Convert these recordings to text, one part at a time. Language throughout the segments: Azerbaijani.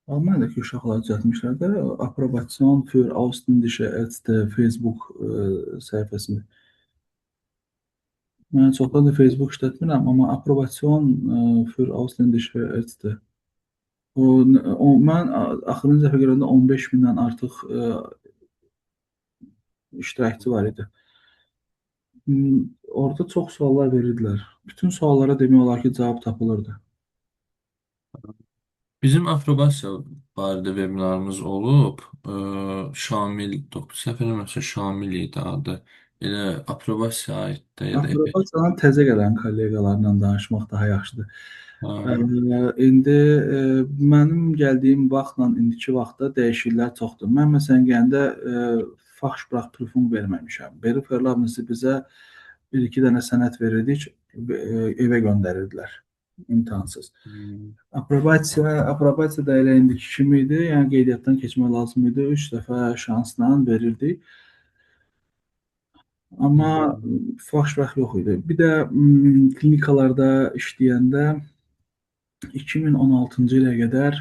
Almaniyadakı uşaqlar düzəltmişlər də Approbation für ausländische Ärzte Facebook səhifəsini. Mən çoxdan da Facebook işlətmirəm, amma Approbation für ausländische Ärzte. O mən axırıncı dəfə görəndə 15 mindən artıq iştirakçı var idi. Orada çox suallar verirdilər. Bütün suallara demək olar ki, cavab tapılırdı. Bizim aprobasiya barədə webinarımız olub. Şamil, doktor, səhv eləmirəmsə Şamil idi adı. Elə aprobasiyaya aid də ya da Aprobasiyadan təzə gələn kolleqalarla danışmaq daha yaxşıdır. Ha. İndi mənim gəldiyim vaxtla indiki vaxtda dəyişikliklər çoxdur. Mən məsələn gələndə Fachsprachprüfung verməmişəm. Berufserlaubnisi bizə bir-iki dənə sənəd verirdik, evə göndərirdilər imtahansız. Aprobasiya da elə indiki kimi idi. Yəni qeydiyyatdan keçmək lazım idi. 3 dəfə şansla verirdik. Amma Fachsprach yox idi. Bir də klinikalarda işləyəndə 2016-cı ilə qədər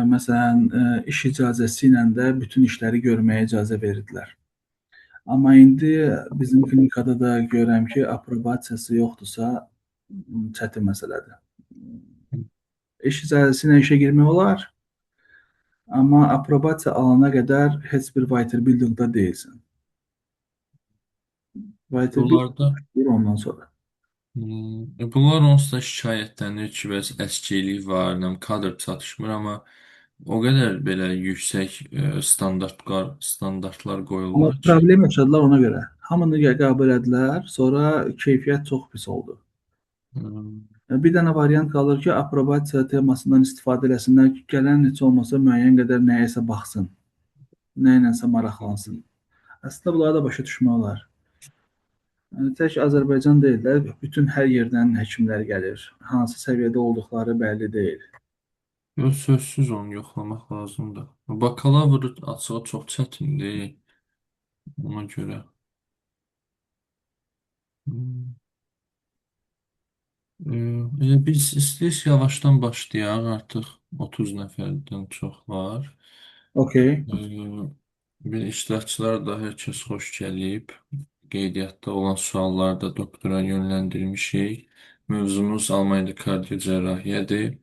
məsələn iş icazəsi ilə də bütün işləri görməyə icazə verirdilər. Amma indi bizim klinikada da görürəm ki, aprobasiyası yoxdursa, çətin məsələdir. İş icazəsi ilə işə girmək olar, amma aprobasiya alana qədər heç bir Weiterbildungda deyilsən. Weiterbildung ondan sonra. Bunlar onsuz da şikayətlənir ki, bəs əskilik var, nə kadr çatışmır, amma o qədər belə yüksək standartlar Amma qoyurlar ki. problem yaşadılar ona görə. Hamını qəbul elədilər, sonra keyfiyyət çox pis oldu. Bir dənə variant qalır ki, aprobasiya temasından istifadə eləsinlər ki, gələn heç olmasa müəyyən qədər nəyəsə baxsın, nəyləsə maraqlansın. Əslində bunları da başa düşmək olar. Yəni, tək Azərbaycan deyil də, bütün hər yerdən həkimlər gəlir. Hansı səviyyədə olduqları bəlli deyil. Yox, sözsüz onu yoxlamaq lazımdır. Bakalavr açığı çox çətindir ona görə. Elə biz istəyirsiniz yavaşdan başlayaq, artıq 30 nəfərdən çox var. Okey. Bir iştirakçılar da hər kəs xoş gəlib. Qeydiyyatda olan sualları da doktora yönləndirmişik. Mövzumuz Almaniyada kardiocərrahiyyədir.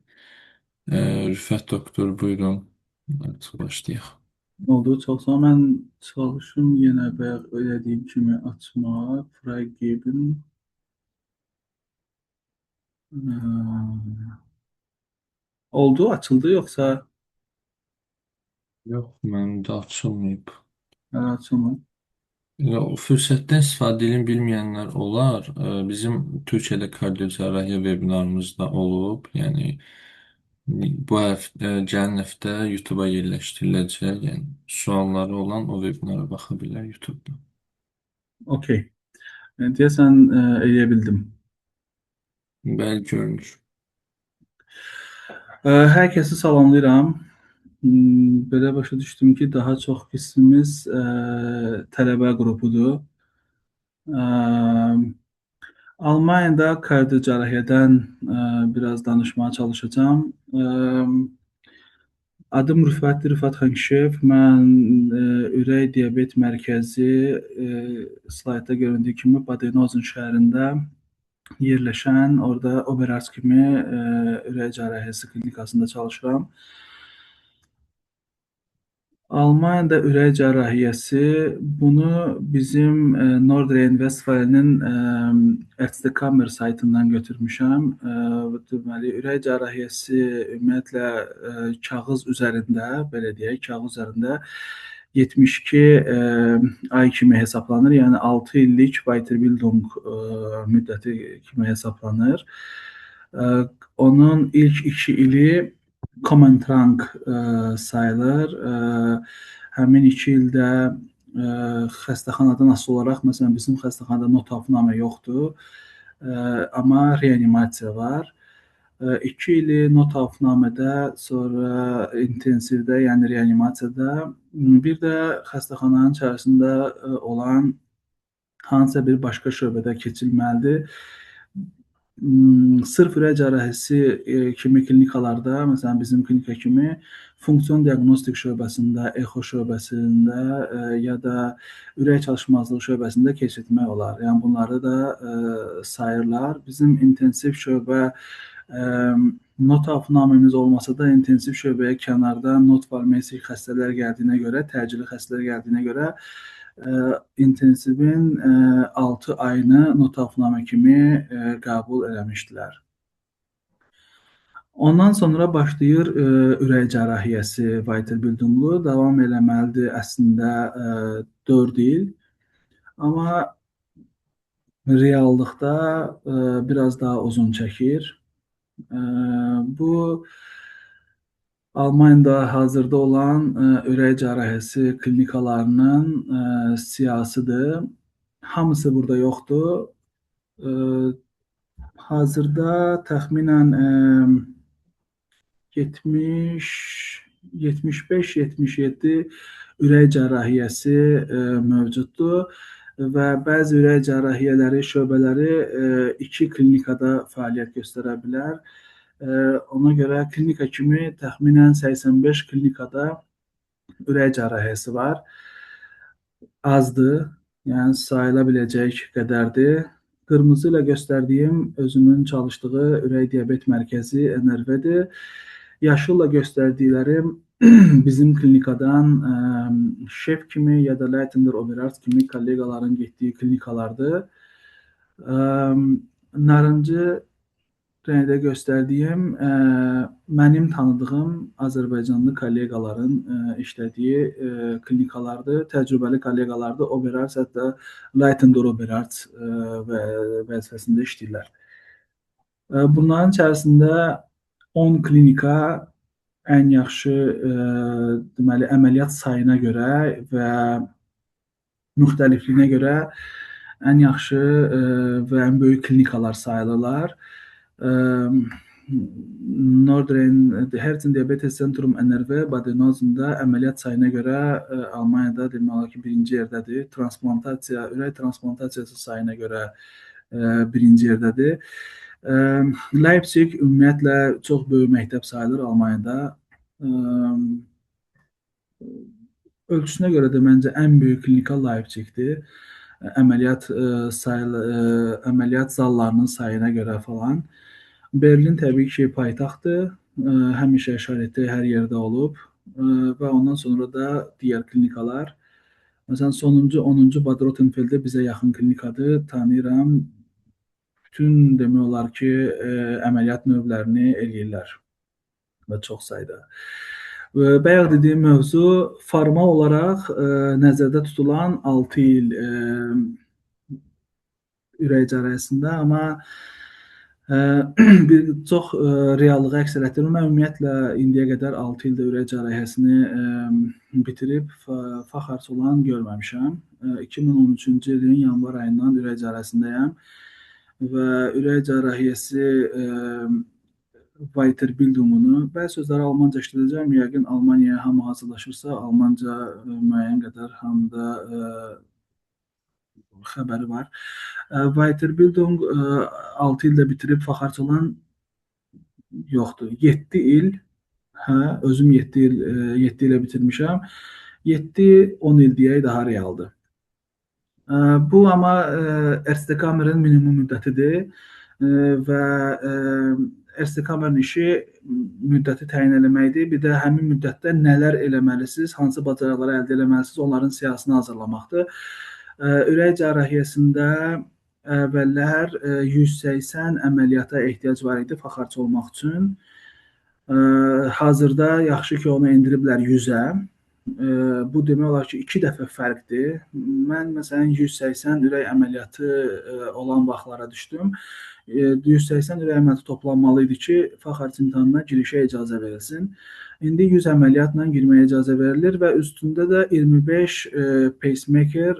Rüfət doktor, buyurun. Artıq başlayaq. Oldu, çox sağ ol. Mən çalışım yenə bayaq elədiyim kimi açmağa. Freigeben. Oldu, açıldı yoxsa? Yox, məndə açılmayıb. Hələ açılmır. Ya, o fürsətdən istifadə edin bilməyənlər olar. Bizim Türkiyədə kardiocərrahiyyə webinarımız da olub. Yəni bu həftə, gələn həftə YouTube-a yerləşdiriləcək. Yəni sualları olan o webinara baxa bilər YouTube-da. Okey. Deyəsən eləyə bildim. Bəli, görünür. Hər kəsi salamlayıram. Belə başa düşdüm ki, daha çox qismimiz tələbə qrupudur. Almaniyada kardiocərrahiyyədən biraz danışmağa çalışacağam. Adım Rüfətdir, Rüfət Xankişiyev. Mən Ürək Diabet Mərkəzi slaytda göründüyü kimi Baden-Ozen şəhərində yerləşən, orada Oberarzt kimi ürək cərrahiyyəsi klinikasında çalışıram. Almaniyada ürək cərrahiyyəsi, bunu bizim Nordrhein-Westfalenin Ärztekammer saytından götürmüşəm. Deməli, ürək cərrahiyyəsi ümumiyyətlə kağız üzərində, belə deyək, kağız üzərində 72 ay kimi hesablanır. Yəni 6 illik Weiterbildung müddəti kimi hesablanır. Onun ilk 2 ili Kommentrang sayılır. Həmin 2 ildə xəstəxanadan asılı olaraq, məsələn, bizim xəstəxanada Notaufnahme yoxdur, amma reanimasiya var. 2 ili Notaufnahmedə, sonra intensivdə, yəni reanimasiyada, bir də xəstəxananın içərisində olan hansısa bir başqa şöbədə keçilməlidir. Sırf ürək cərrahisi kimi klinikalarda, məsələn bizim klinika kimi funksion diaqnostik şöbəsində, exo şöbəsində ya da ürək çalışmazlığı şöbəsində keçirtmək olar. Yəni bunları da sayırlar. Bizim intensiv şöbə Notaufnahmemiz olmasa da intensiv şöbəyə kənarda notfalmesik xəstələr gəldiyinə görə, təcili xəstələr gəldiyinə görə intensivin 6 ayını Notaufnahme kimi qəbul eləmişdilər. Ondan sonra başlayır ürək cərrahiyyəsi Weiterbildunglu. Davam eləməlidir əslində 4 il. Amma reallıqda biraz daha uzun çəkir. Bu Almaniyada hazırda olan ürək cərrahiyyəsi klinikalarının siyahısıdır. Hamısı burada yoxdur. Hazırda təxminən 75-77 ürək cərrahiyyəsi mövcuddur və bəzi ürək cərrahiyyələri şöbələri 2 klinikada fəaliyyət göstərə bilər. Ona görə klinika kimi təxminən 85 klinikada ürək cərrahiyyəsi var. Azdır, yəni sayıla biləcək qədərdir. Qırmızı ilə göstərdiyim özümün çalışdığı ürək diabet mərkəzi NRV-dir. Yaşılla göstərdiklərim bizim klinikadan şef kimi ya da Leitender Oberarzt kimi kolleqaların getdiyi klinikalardır. Narıncı rəngdə göstərdiyim mənim tanıdığım Azərbaycanlı kolleqaların işlədiyi klinikalardır, təcrübəli kolleqalardır. Oberarzt, hətta Leitender Oberarzt vəzifəsində işləyirlər. Bunların içərisində 10 klinika ən yaxşı deməli əməliyyat sayına görə və müxtəlifliyinə görə ən yaxşı və ən böyük klinikalar sayılırlar. Nordrhein Herzen Diabetes Zentrum NRV Baden-Hausen'da əməliyyat sayına görə Almaniyada demək olar ki, birinci yerdədir. Transplantasiya, ürək transplantasiyası sayına görə birinci yerdədir. Leipzig ümumiyyətlə çox böyük məktəb sayılır Almaniyada. Ölçüsünə görə də məncə ən böyük klinika Leipzigdir. Əməliyyat əməliyyat zallarının sayına görə falan. Berlin təbii ki, paytaxtdır. Həmişə işarəti hər yerdə olub və ondan sonra da digər klinikalar. Məsələn, sonuncu 10-cu Bad Rottenfeldə bizə yaxın klinikadır. Tanıyıram. Bütün demək olar ki, əməliyyat növlərini eləyirlər və çox sayda. Bayaq dediyim mövzu formal olaraq nəzərdə tutulan 6 il ürək cərrahiyyəsində, amma bir çox reallığı əks elətdirir. Mən ümumiyyətlə indiyə qədər 6 ildə ürək cərrahiyyəsini bitirib Facharzt olan görməmişəm. 2013-cü ilin yanvar ayından ürək cərrahiyyəsindəyəm və ürək cərrahiyyəsi Weiterbildungunu, bəzi sözləri almanca işlədəcəm, yəqin Almaniyaya hamı hazırlaşırsa, almanca müəyyən qədər hamıda xəbəri var. Weiterbildung 6 ildə bitirib Facharzt olan yoxdur. 7 il, hə, özüm 7 il, 7 ilə bitirmişəm. 7-10 il deyək daha realdır. Bu amma Ärztekamerin minimum müddətidir və Ärztekamerin işi müddəti təyin eləməkdir. Bir də həmin müddətdə nələr eləməlisiniz, hansı bacarıqları əldə eləməlisiniz, onların siyahısını hazırlamaqdır. Ürək cərrahiyyəsində əvvəllər 180 əməliyyata ehtiyac var idi Facharzt olmaq üçün. Hazırda yaxşı ki, onu endiriblər 100-ə. Bu demək olar ki, 2 dəfə fərqdir. Mən məsələn 180 ürək əməliyyatı olan vaxtlara düşdüm. 180 ürək əməliyyatı toplanmalı idi ki, Facharzt imtahanına girişə icazə verilsin. İndi 100 əməliyyatla girməyə icazə verilir və üstündə də 25 pacemaker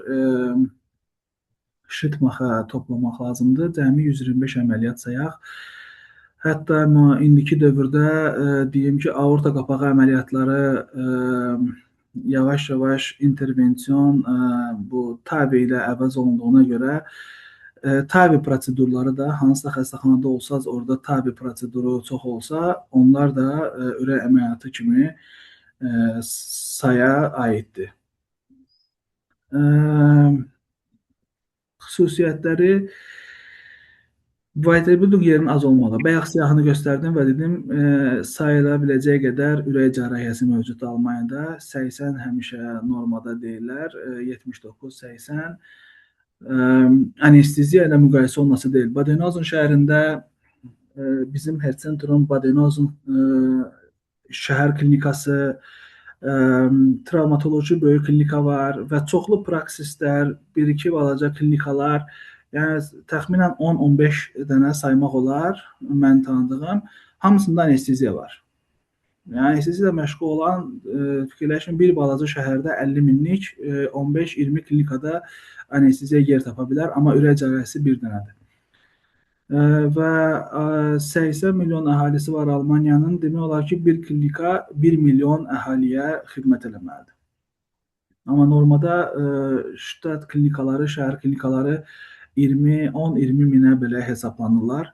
Schrittmacher toplamaq lazımdır. Cəmi 125 əməliyyat sayaq. Hətta indiki dövrdə deyim ki, aorta qapağı əməliyyatları yavaş-yavaş intervension bu TAVI ilə əvəz olunduğuna görə TAVI prosedurları da hansısa xəstəxanada olsaz, orada TAVI proseduru çox olsa, onlar da ürək əməliyyatı kimi saya aiddir. Xüsusiyyətləri Weiterbildung yerinin az olmalı. Bayaq siyahını göstərdim və dedim, sayıla biləcək qədər ürək cərrahiyyəsi mövcuddur Almaniyada. 80 həmişə normada deyirlər, 79, 80. Anesteziya ilə müqayisə olunması deyil. Baden-Hausen şəhərində bizim Herzentrum'un Baden-Hausen şəhər klinikası, travmatoloji böyük klinika var və çoxlu praksislər, bir-iki balaca klinikalar, yəni təxminən 10-15 dənə saymaq olar mən tanıdığım, hamısında anesteziya var. Yəni anesteziya ilə məşğul olan, fikirləşin, bir balaca şəhərdə 50 minlik 15-20 klinikada anesteziya yer tapa bilər, amma ürək cərrahisi bir dənədir. Və 80 milyon əhalisi var Almaniyanın, demək olar ki, bir klinika 1 milyon əhaliyə xidmət eləməlidir. Amma normada ştat klinikaları, şəhər klinikaları 10-20 minə belə hesablanırlar.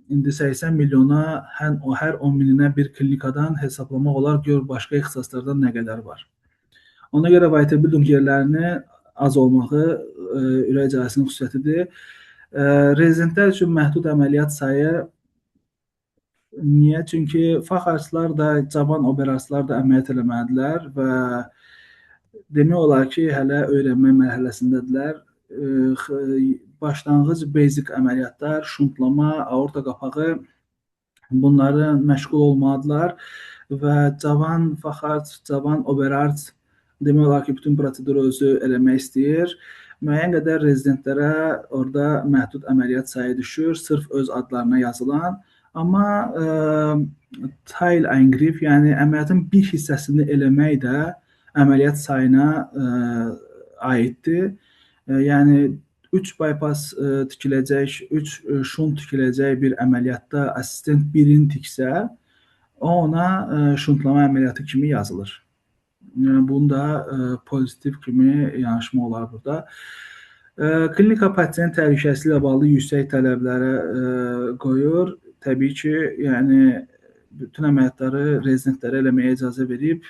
İndi 80 milyona hər 10 mininə bir klinikadan hesablamaq olar, gör başqa ixtisaslardan nə qədər var. Ona görə Weiterbildung yerlərini az olmağı ürək cərrahisinin xüsusiyyətidir. Rezidentlər üçün məhdud əməliyyat sayı. Niyə? Çünki Facharstlar da, cavan oberarstlar da əməliyyat eləməlidirlər və demək olar ki, hələ öyrənmə mərhələsindədirlər. Başlanğıc basic əməliyyatlar, şuntlama, aorta qapağı, bunları məşğul olmalıdırlar və cavan Facharst, cavan oberarst demək olar ki, bütün proseduru özü eləmək istəyir. Müəyyən qədər rezidentlərə orada məhdud əməliyyat sayı düşür, sırf öz adlarına yazılan. Amma Teileingriff, yəni əməliyyatın bir hissəsini eləmək də əməliyyat sayına aiddir. Yəni 3 bypass tikiləcək, 3 şunt tikiləcək bir əməliyyatda asistent birini tiksə, o ona şuntlama əməliyyatı kimi yazılır. Yəni, bunu da pozitiv kimi yanaşma olar burada. Klinika pasiyent təhlükəsizliyi ilə bağlı yüksək tələblərə qoyur. Təbii ki, yəni bütün əməliyyatları rezidentlərə eləməyə icazə verib,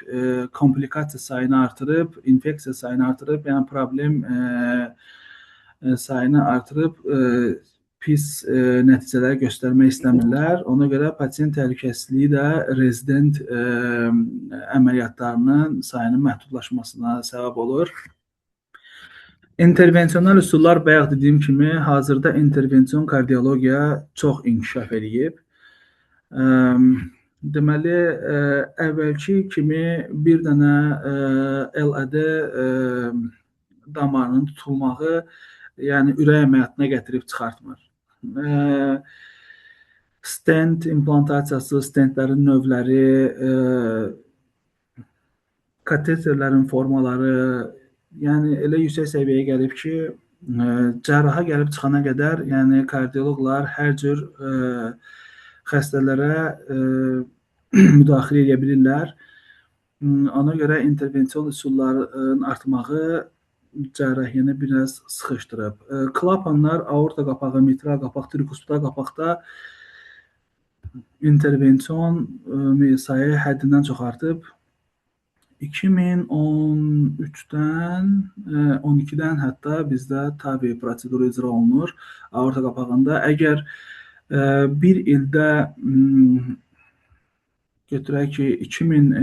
komplikasiya sayını artırıb, infeksiya sayını artırıb, yəni problem sayını artırıb, pis nəticələr göstərmək istəmirlər. Ona görə pasiyent təhlükəsizliyi də rezident əməliyyatlarının sayının məhdudlaşmasına səbəb olur. İntervensional üsullar, bayaq dediyim kimi, hazırda intervension kardiologiya çox inkişaf eləyib. Deməli, əvvəlki kimi bir dənə LAD damarının tutulmağı, yəni ürək əməliyyatına gətirib çıxartmır. Stent implantasiyası, stentlərin növləri, kateterlərin formaları, yəni elə yüksək səviyyəyə gəlib ki, cərraha gəlib çıxana qədər, yəni kardioloqlar hər cür xəstələrə müdaxilə edə bilirlər. Ona görə intervension üsulların artmağı cərrahiyyəni biraz sıxışdırıb. Klapanlar aorta qapağı, mitral qapaq, trikuspidal qapaqda intervension sayı həddindən çox artıb. 2013-dən, 12-dən hətta bizdə TAVI proseduru icra olunur aorta qapağında. Əgər bir ildə götürək ki, 2000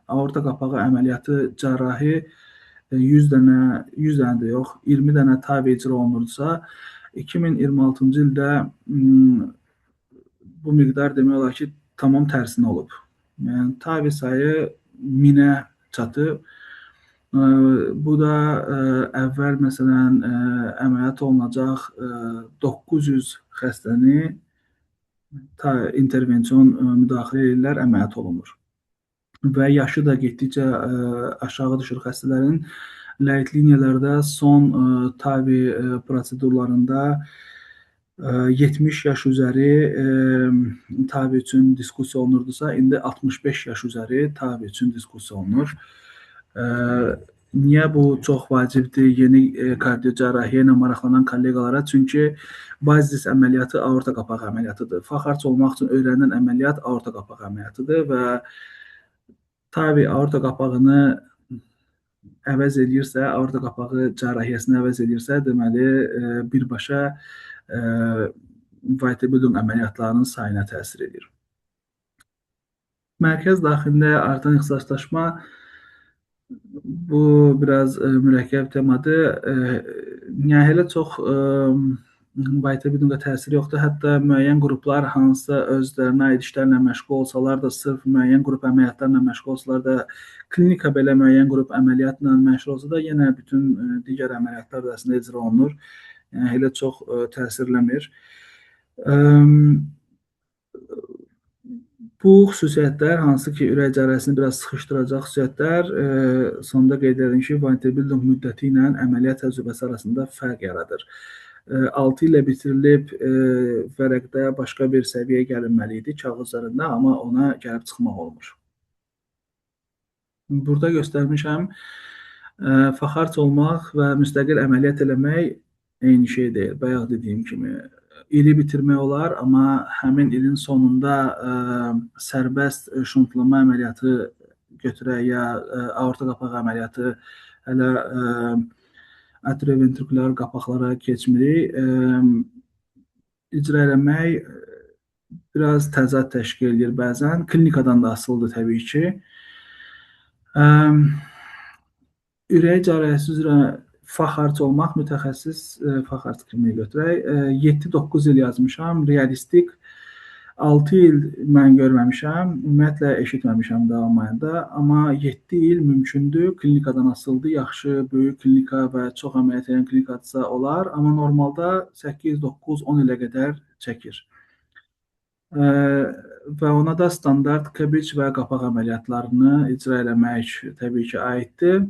aorta qapağı əməliyyatı cərrahi 100 dənə, 100 dənə də yox, 20 dənə TAVI icra olunursa, 2026-cı ildə bu miqdar demək olar ki, tamam tərsinə olub. Yəni TAVI sayı 1000-ə çatıb. Bu da əvvəl məsələn əməliyyat olunacaq 900 xəstəni intervension müdaxilə edirlər, əməliyyat olunur. Və yaşı da getdikcə aşağı düşür xəstələrin. Ləyit liniyalarda son TAVI prosedurlarında 70 yaş üzəri TAVI üçün diskussiya olunurdusa, indi 65 yaş üzəri TAVI üçün diskussiya olunur. Niyə bu çox vacibdir yeni kardiocərrahiyyə ilə maraqlanan kolleqalara? Çünki bazis əməliyyatı aorta qapağı əməliyyatıdır. Faxarç olmaq üçün öyrənilən əməliyyat aorta qapağı əməliyyatıdır və TAVI aorta qapağını əvəz eləyirsə, aorta qapağı cərrahiyyəsini əvəz eləyirsə, deməli birbaşa Weiterbildung əməliyyatlarının sayına təsir edir. Mərkəz daxilində artan ixtisaslaşma bu biraz mürəkkəb temadır. Yəni elə çox Weiterbildunga təsiri yoxdur. Hətta müəyyən qruplar hansısa özlərinə aid işlərlə məşğul olsalar da, sırf müəyyən qrup əməliyyatlarla məşğul olsalar da, klinika belə müəyyən qrup əməliyyatla məşğul olsa da, yenə bütün digər əməliyyatlar da əslində icra olunur. Yəni elə çox təsirləmir. Bu xüsusiyyətlər, hansı ki, ürək cərrahisini biraz sıxışdıracaq xüsusiyyətlər, sonda qeyd edim ki, Weiterbildung müddəti ilə əməliyyat təcrübəsi arasında fərq yaradır. 6 ilə bitirilib vərəqdə başqa bir səviyyəyə gəlinməli idi kağız üzərində, amma ona gəlib çıxmaq olmur. Burada göstərmişəm, faxarç olmaq və müstəqil əməliyyat eləmək eyni şey deyil. Bayaq dediyim kimi, ili bitirmək olar, amma həmin ilin sonunda sərbəst şuntlama əməliyyatı götürək ya aorta qapağı əməliyyatı hələ atrioventrikulyar qapaqlara keçmirik. İcra eləmək biraz təzad təşkil edir bəzən. Klinikadan da asılıdır təbii ki. Ürək cərrahisi üzrə faxarç olmaq, mütəxəssis faxarç kimi götürək. 7-9 il yazmışam, realistik. 6 il mən görməmişəm, ümumiyyətlə eşitməmişəm də Almaniyada, amma 7 il mümkündür, klinikadan asılıdır, yaxşı, böyük klinika və çox əməliyyat edən klinikadırsa olar, amma normalda 8, 9, 10 ilə qədər çəkir. Və ona da standart CABG və qapaq əməliyyatlarını icra eləmək təbii ki, aiddir.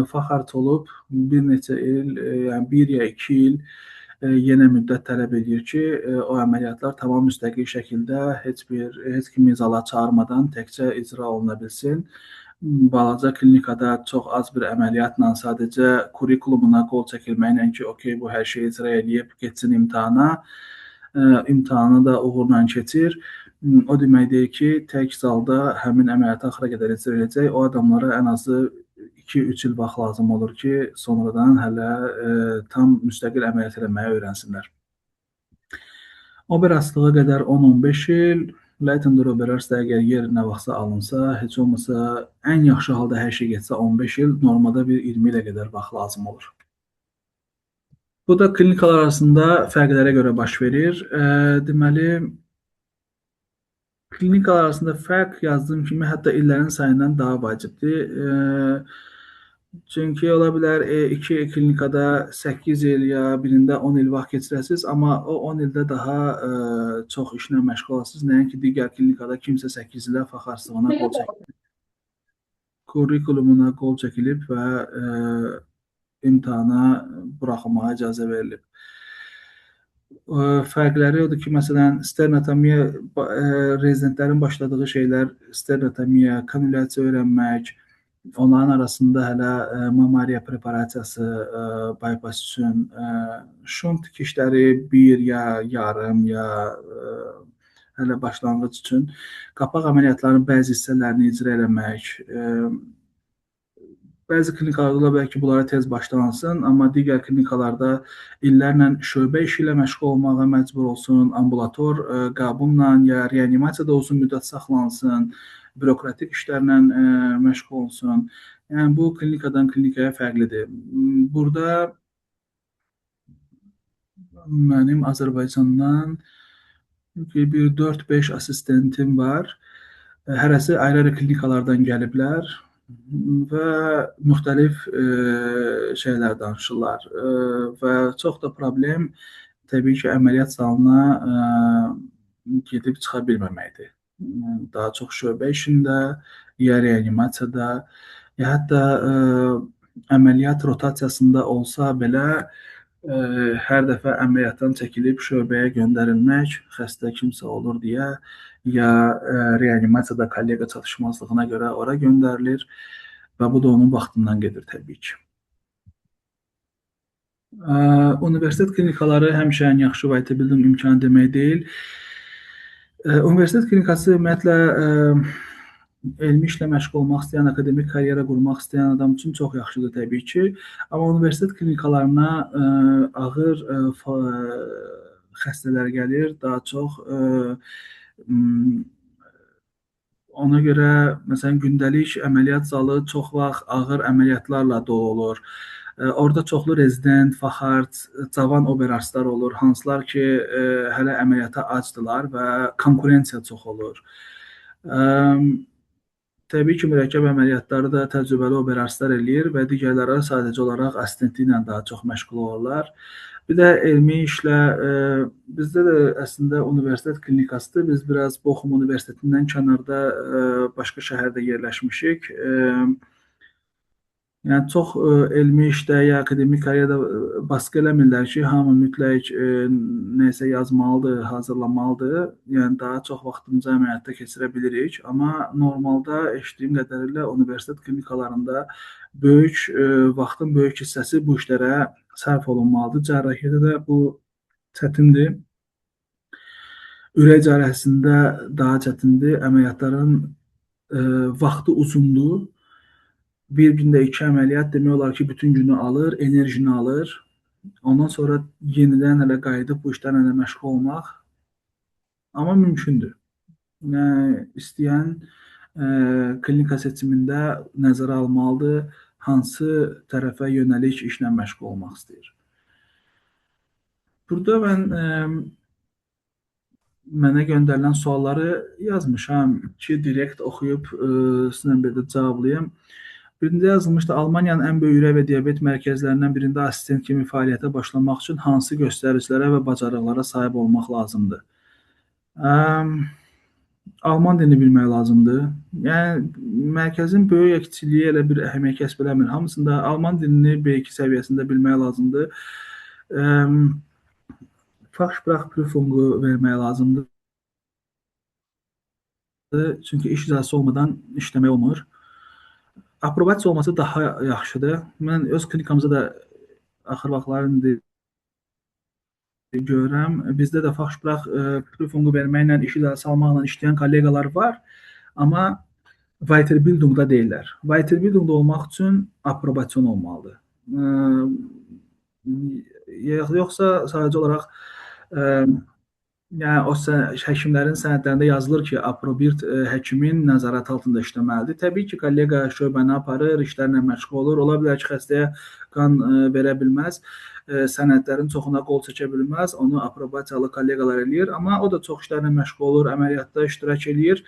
Faxarç olub bir neçə il, yəni 1 ya 2 il yenə müddət tələb edir ki, o əməliyyatlar tamam müstəqil şəkildə heç kimi zala çağırmadan təkcə icra oluna bilsin. Balaca klinikada çox az bir əməliyyatla sadəcə kurikulumuna qol çəkilməklə ki, okey, bu hər şeyi icra eləyib, getsin imtahana, imtahanı da uğurla keçir. O demək deyil ki, tək zalda həmin əməliyyatı axıra qədər icra edəcək. O adamlara ən azı 2-3 il vaxt lazım olur ki, sonradan hələ tam müstəqil əməliyyat eləməyi öyrənsinlər. Oberarstlığa qədər 10-15 il, Leitender Oberarst əgər yer nə vaxtsa alınsa, heç olmasa ən yaxşı halda hər şey getsə 15 il, normada bir 20 ilə qədər vaxt lazım olur. Bu da klinikalar arasında fərqlərə görə baş verir. Deməli, klinikalar arasında fərq yazdığım kimi hətta illərin sayından daha vacibdir. Çünki ola bilər iki klinikada 8 il ya birində 10 il vaxt keçirəsiniz, amma o 10 ildə daha çox işlə məşğul olasınız. Nəinki digər klinikada kimsə 8 ilə faxarçılığına qol çəkilib, kurikulumuna qol çəkilib və imtahana buraxılmağa icazə verilib. Fərqləri odur ki, məsələn, sternotomiya, rezidentlərin başladığı şeylər sternotomiya, kanülyasiya öyrənmək, onların arasında hələ mamariya preparasiyası, bypass üçün, şunt tikişləri bir ya yarım ya hələ başlanğıc üçün, qapaq əməliyyatlarının bəzi hissələrini icra eləmək, bəzi klinikalarda ola bilər ki, bunlara tez başlansın, amma digər klinikalarda illərlə şöbə işi ilə məşğul olmağa məcbur olsun, ambulator qəbulla ya reanimasiyada uzun müddət saxlansın, bürokratik işlərlə məşğul olsun. Yəni, bu klinikadan klinikaya fərqlidir. Burada mənim Azərbaycandan bir 4-5 asistentim var. Hərəsi ayrı-ayrı klinikalardan gəliblər və müxtəlif şeylər danışırlar və çox da problem təbii ki, əməliyyat zalına gedib çıxa bilməməkdir. Daha çox şöbə işində, ya reanimasiyada, ya hətta əməliyyat rotasiyasında olsa belə hər dəfə əməliyyatdan çəkilib şöbəyə göndərilmək, xəstə kimsə olur deyə, ya reanimasiyada kollega çatışmazlığına görə ora göndərilir. Və bu da onun vaxtından gedir təbii ki. Universitet klinikaları həmişə ən yaxşı Weiterbildung imkanı demək deyil. Universitet klinikası ümumiyyətlə elmi işlə məşğul olmaq istəyən, akademik karyera qurmaq istəyən adam üçün çox yaxşıdır təbii ki. Amma universitet klinikalarına ağır xəstələr gəlir, daha çox ona görə məsələn gündəlik əməliyyat zalı çox vaxt ağır əməliyyatlarla dolu olur. Orada çoxlu rezident, faxart, cavan oberarstlar olur, hansılar ki, hələ əməliyyata acdılar və konkurensiya çox olur. Təbii ki, mürəkkəb əməliyyatları da təcrübəli oberarstlar eləyir və digərləri sadəcə olaraq assistentliklə daha çox məşğul olurlar. Bir də elmi işlə bizdə də əslində universitet klinikasıdır. Biz biraz Bochum Universitetindən kənarda başqa şəhərdə yerləşmişik. Yəni çox elmi işdə ya akademik karyerada baskı eləmirlər ki, hamı mütləq nəsə yazmalıdır, hazırlamalıdır. Yəni daha çox vaxtımızı əməliyyatda keçirə bilirik. Amma normalda eşitdiyim qədərilə universitet klinikalarında böyük vaxtın böyük hissəsi bu işlərə sərf olunmalıdır. Cərrahiyyədə də bu çətindir. Ürək cərrahisində daha çətindir. Əməliyyatların vaxtı uzundur. Bir gündə 2 əməliyyat demək olar ki, bütün günü alır, enerjini alır. Ondan sonra yenidən hələ qayıdıb bu işlərlə də məşğul olmaq amma mümkündür. Yəni istəyən klinika seçimində nəzərə almalıdır, hansı tərəfə yönəlik işlə məşğul olmaq istəyir. Burada mən mənə göndərilən sualları yazmışam ki, direkt oxuyub sizinlə bir də cavablayım. Birində yazılmışdı, Almaniyanın ən böyük ürək və diabet mərkəzlərindən birində assistent kimi fəaliyyətə başlamaq üçün hansı göstəricilərə və bacarıqlara sahib olmaq lazımdır? Alman dilini bilmək lazımdır. Yəni, mərkəzin böyük kiçikliyi elə bir əhəmiyyət kəsb eləmir. Hamısında alman dilini B2 səviyyəsində bilmək lazımdır. Fachsprachprüfung'u vermək lazımdır. Çünki iş icazəsi olmadan işləmək olmur. Aprobasiya olması daha yaxşıdır. Mən öz klinikamızda da axır vaxtlar indi görürəm. Bizdə də Fachsprachprüfung'u verməklə, iş icazəsi almaqla işləyən kolleqalar var, amma Weiterbildung'da deyillər. Weiterbildung'da olmaq üçün aprobasyon olmalıdır. Yoxsa sadəcə olaraq yəni o həkimlərin sənədlərində yazılır ki, aprobirt həkimin nəzarəti altında işləməlidir. Təbii ki, kollega şöbəni aparır, işlərlə məşğul olur. Ola bilər ki, xəstəyə qan verə bilməz, sənədlərin çoxuna qol çəkə bilməz, onu aprobasiyalı kolleqalar eləyir. Amma o da çox işlərlə məşğul olur, əməliyyatda iştirak eləyir.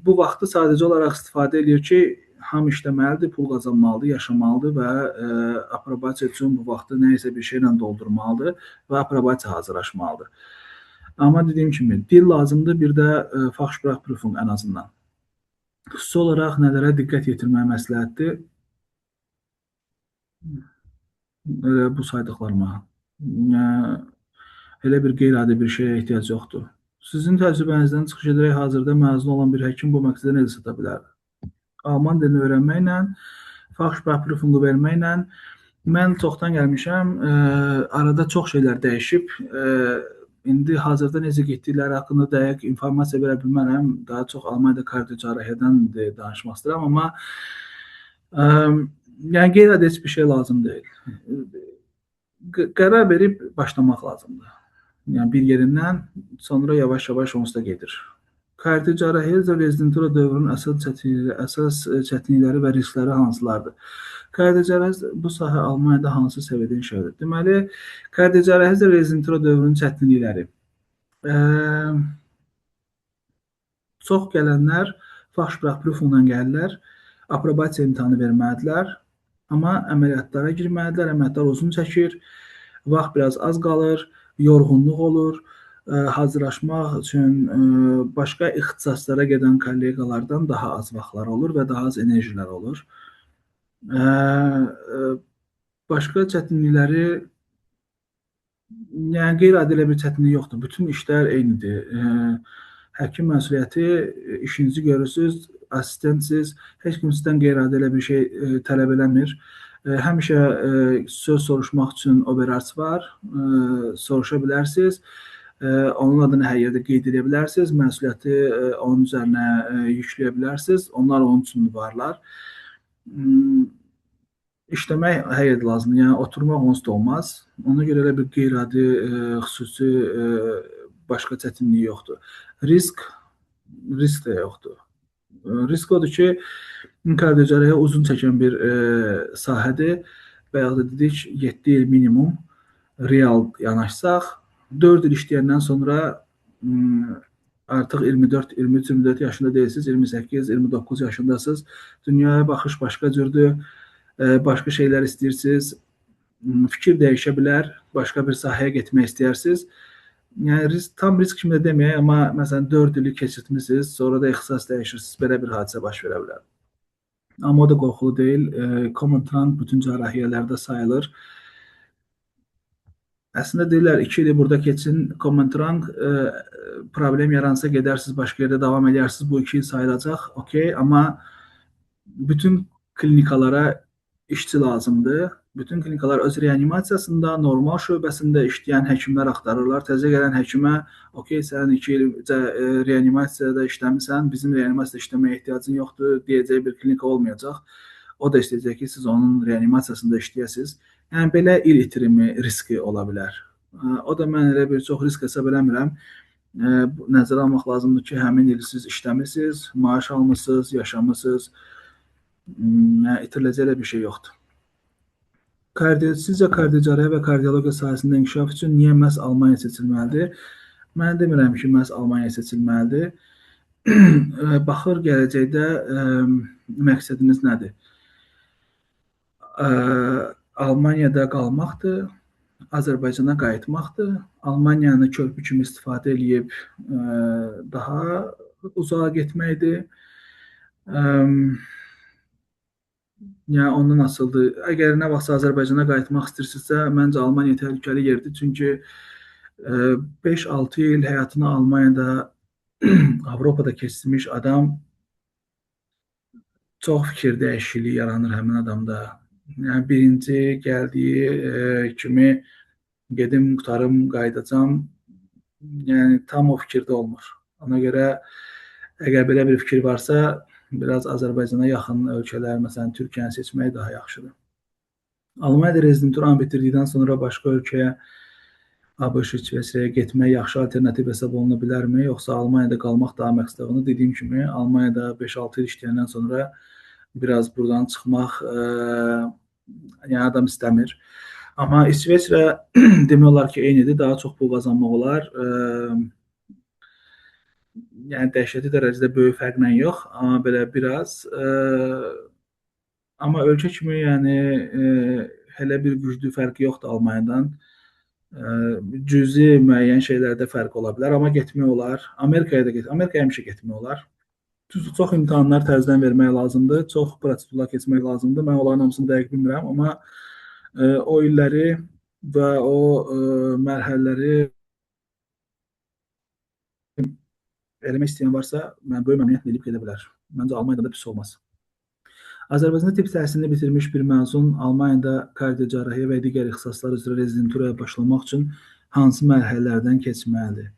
Bu vaxtı sadəcə olaraq istifadə eləyir ki, hamı işləməlidir, pul qazanmalıdır, yaşamalıdır və aprobasiya üçün bu vaxtı nə isə bir şeylə doldurmalıdır və aprobasiya hazırlaşmalıdır. Amma dediyim kimi, dil lazımdır, bir də Fachsprachprüfung ən azından. Xüsusi olaraq nələrə diqqət yetirmək məsləhətdir? Elə bu saydıqlarıma. Yəni, elə bir qeyri-adi bir şeyə ehtiyac yoxdur. Sizin təcrübənizdən çıxış edərək hazırda məzun olan bir həkim bu məqsədə necə çata bilər? Alman dilini öyrənməklə, Fachsprachprüfung'u verməklə. Mən çoxdan gəlmişəm, arada çox şeylər dəyişib. İndi hazırda necə getdikləri haqqında dəqiq informasiya verə bilmərəm. Daha çox Almaniyada kardiocərrahiyyədən danışmaq istəyirəm, amma yəni qeyri-adi heç bir şey lazım deyil. Qərar verib başlamaq lazımdır. Yəni bir yerindən sonra yavaş-yavaş onsuz da gedir. Kardiocərrahiyyə üzrə rezidentura dövrünün əsas çətinlikləri və riskləri hansılardır? Kardiocərrahiyyə bu sahə Almaniyada hansı səviyyədə inkişaf edir? Deməli, kardiocərrahiyyə üzrə rezidentura dövrünün çətinlikləri. Çox gələnlər Fachsprachprüfungla gəlirlər, aprobasiya imtahanı verməlidirlər, amma əməliyyatlara girməlidirlər, əməliyyatlar uzun çəkir, vaxt biraz az qalır, yorğunluq olur. Hazırlaşmaq üçün başqa ixtisaslara gedən kolleqalardan daha az vaxtlar olur və daha az enerjilər olur. Başqa çətinlikləri, yəni qeyri-adi elə bir çətinlik yoxdur. Bütün işlər eynidir. Həkim məsuliyyəti işinizi görürsünüz, assistentsiz, heç kim sizdən qeyri-adi elə bir şey tələb eləmir. Həmişə söz soruşmaq üçün oberarts var, soruşa bilərsiniz. Onun adını hər yerdə qeyd edə bilərsiniz, məsuliyyəti onun üzərinə yükləyə bilərsiniz. Onlar onun üçün varlar. İşləmək hər yerdə lazımdır. Yəni oturmaq onsuz da olmaz. Ona görə elə bir qeyri-adi xüsusi başqa çətinliyi yoxdur. Risk də yoxdur. Risk odur ki, kardiocərrahiyyə uzun çəkən bir sahədir. Bayaq da dedik, 7 il minimum real yanaşsaq, 4 il işləyəndən sonra artıq 24, 23, 24 yaşında deyilsiniz, 28, 29 yaşındasınız. Dünyaya baxış başqa cürdür, başqa şeylər istəyirsiniz, fikir dəyişə bilər, başqa bir sahəyə getmək istəyirsiniz. Yəni risk, tam risk kimi də deməyək, amma məsələn 4 ili keçirtmisiniz, sonra da ixtisas dəyişirsiniz, belə bir hadisə baş verə bilər. Amma o da qorxulu deyil. Common trunk bütün cərrahiyyələrdə sayılır. Əslində deyirlər 2 ili burada keçin, common trunk problem yaransa gedərsiniz, başqa yerdə davam edərsiniz, bu 2 il sayılacaq, okey, amma bütün klinikalara işçi lazımdır. Bütün klinikalar öz reanimasiyasında, normal şöbəsində işləyən həkimlər axtarırlar. Təzə gələn həkimə, okey, sən 2 il reanimasiyada işləmisən, bizim reanimasiyada işləməyə ehtiyacın yoxdur deyəcək bir klinika olmayacaq. O da istəyəcək ki, siz onun reanimasiyasında işləyəsiniz. Yəni, belə il itirimi riski ola bilər. O da mən elə bir çox risk hesab eləmirəm. Nəzərə almaq lazımdır ki, həmin il siz işləmisiniz, maaş almısınız, yaşamısınız. Yəni, itiriləcək elə bir şey yoxdur. Sizcə kardiocərrahiyyə və kardiologiya sahəsində inkişaf üçün niyə məhz Almaniya seçilməlidir? Mən demirəm ki, məhz Almaniya seçilməlidir. Baxır gələcəkdə məqsədiniz nədir? Almaniyada qalmaqdır, Azərbaycana qayıtmaqdır, Almaniyanı körpü kimi istifadə eləyib daha uzağa getməkdir. Yəni ondan asılıdır. Əgər nə vaxtsa Azərbaycana qayıtmaq istəyirsinizsə, məncə Almaniya təhlükəli yerdir. Çünki 5-6 il həyatını Almaniyada, Avropada keçirmiş adam çox fikir dəyişikliyi yaranır həmin adamda. Yəni birinci gəldiyi kimi gedim, qurtarım, qayıdacam. Yəni tam o fikirdə olmur. Ona görə əgər belə bir fikir varsa, biraz Azərbaycana yaxın ölkələr, məsələn, Türkiyəni seçmək daha yaxşıdır. Almaniyada rezidenturanı bitirdikdən sonra başqa ölkəyə, ABŞ, İsveçrəyə getmək yaxşı alternativ hesab oluna bilərmi? Yoxsa Almaniyada qalmaq daha məqsədli? Dediyim kimi, Almaniyada 5-6 il işləyəndən sonra biraz buradan çıxmaq, yəni adam istəmir. Amma İsveçrə demək olar ki, eynidir, daha çox pul qazanmaq olar. Yəni dəhşətli dərəcədə böyük fərqlə yox, amma belə biraz. Amma ölkə kimi, yəni elə bir güclü fərqi yoxdur Almaniyadan. Cüzi müəyyən şeylərdə fərq ola bilər, amma getmək olar. Amerikaya da Amerikaya həmişə getmək olar. Çox imtahanlar təzədən vermək lazımdır, çox prosedurlar keçmək lazımdır. Mən onların hamısını dəqiq bilmirəm, amma o illəri və o mərhələləri eləmək istəyən varsa, mən böyük məmnuniyyətlə eləyib gedə bilər. Məncə Almaniyada da pis olmaz. Azərbaycanda tibb təhsilini bitirmiş bir məzun Almaniyada kardiocərrahiyyə və digər ixtisaslar üzrə rezidenturaya başlamaq üçün hansı mərhələlərdən keçməlidir?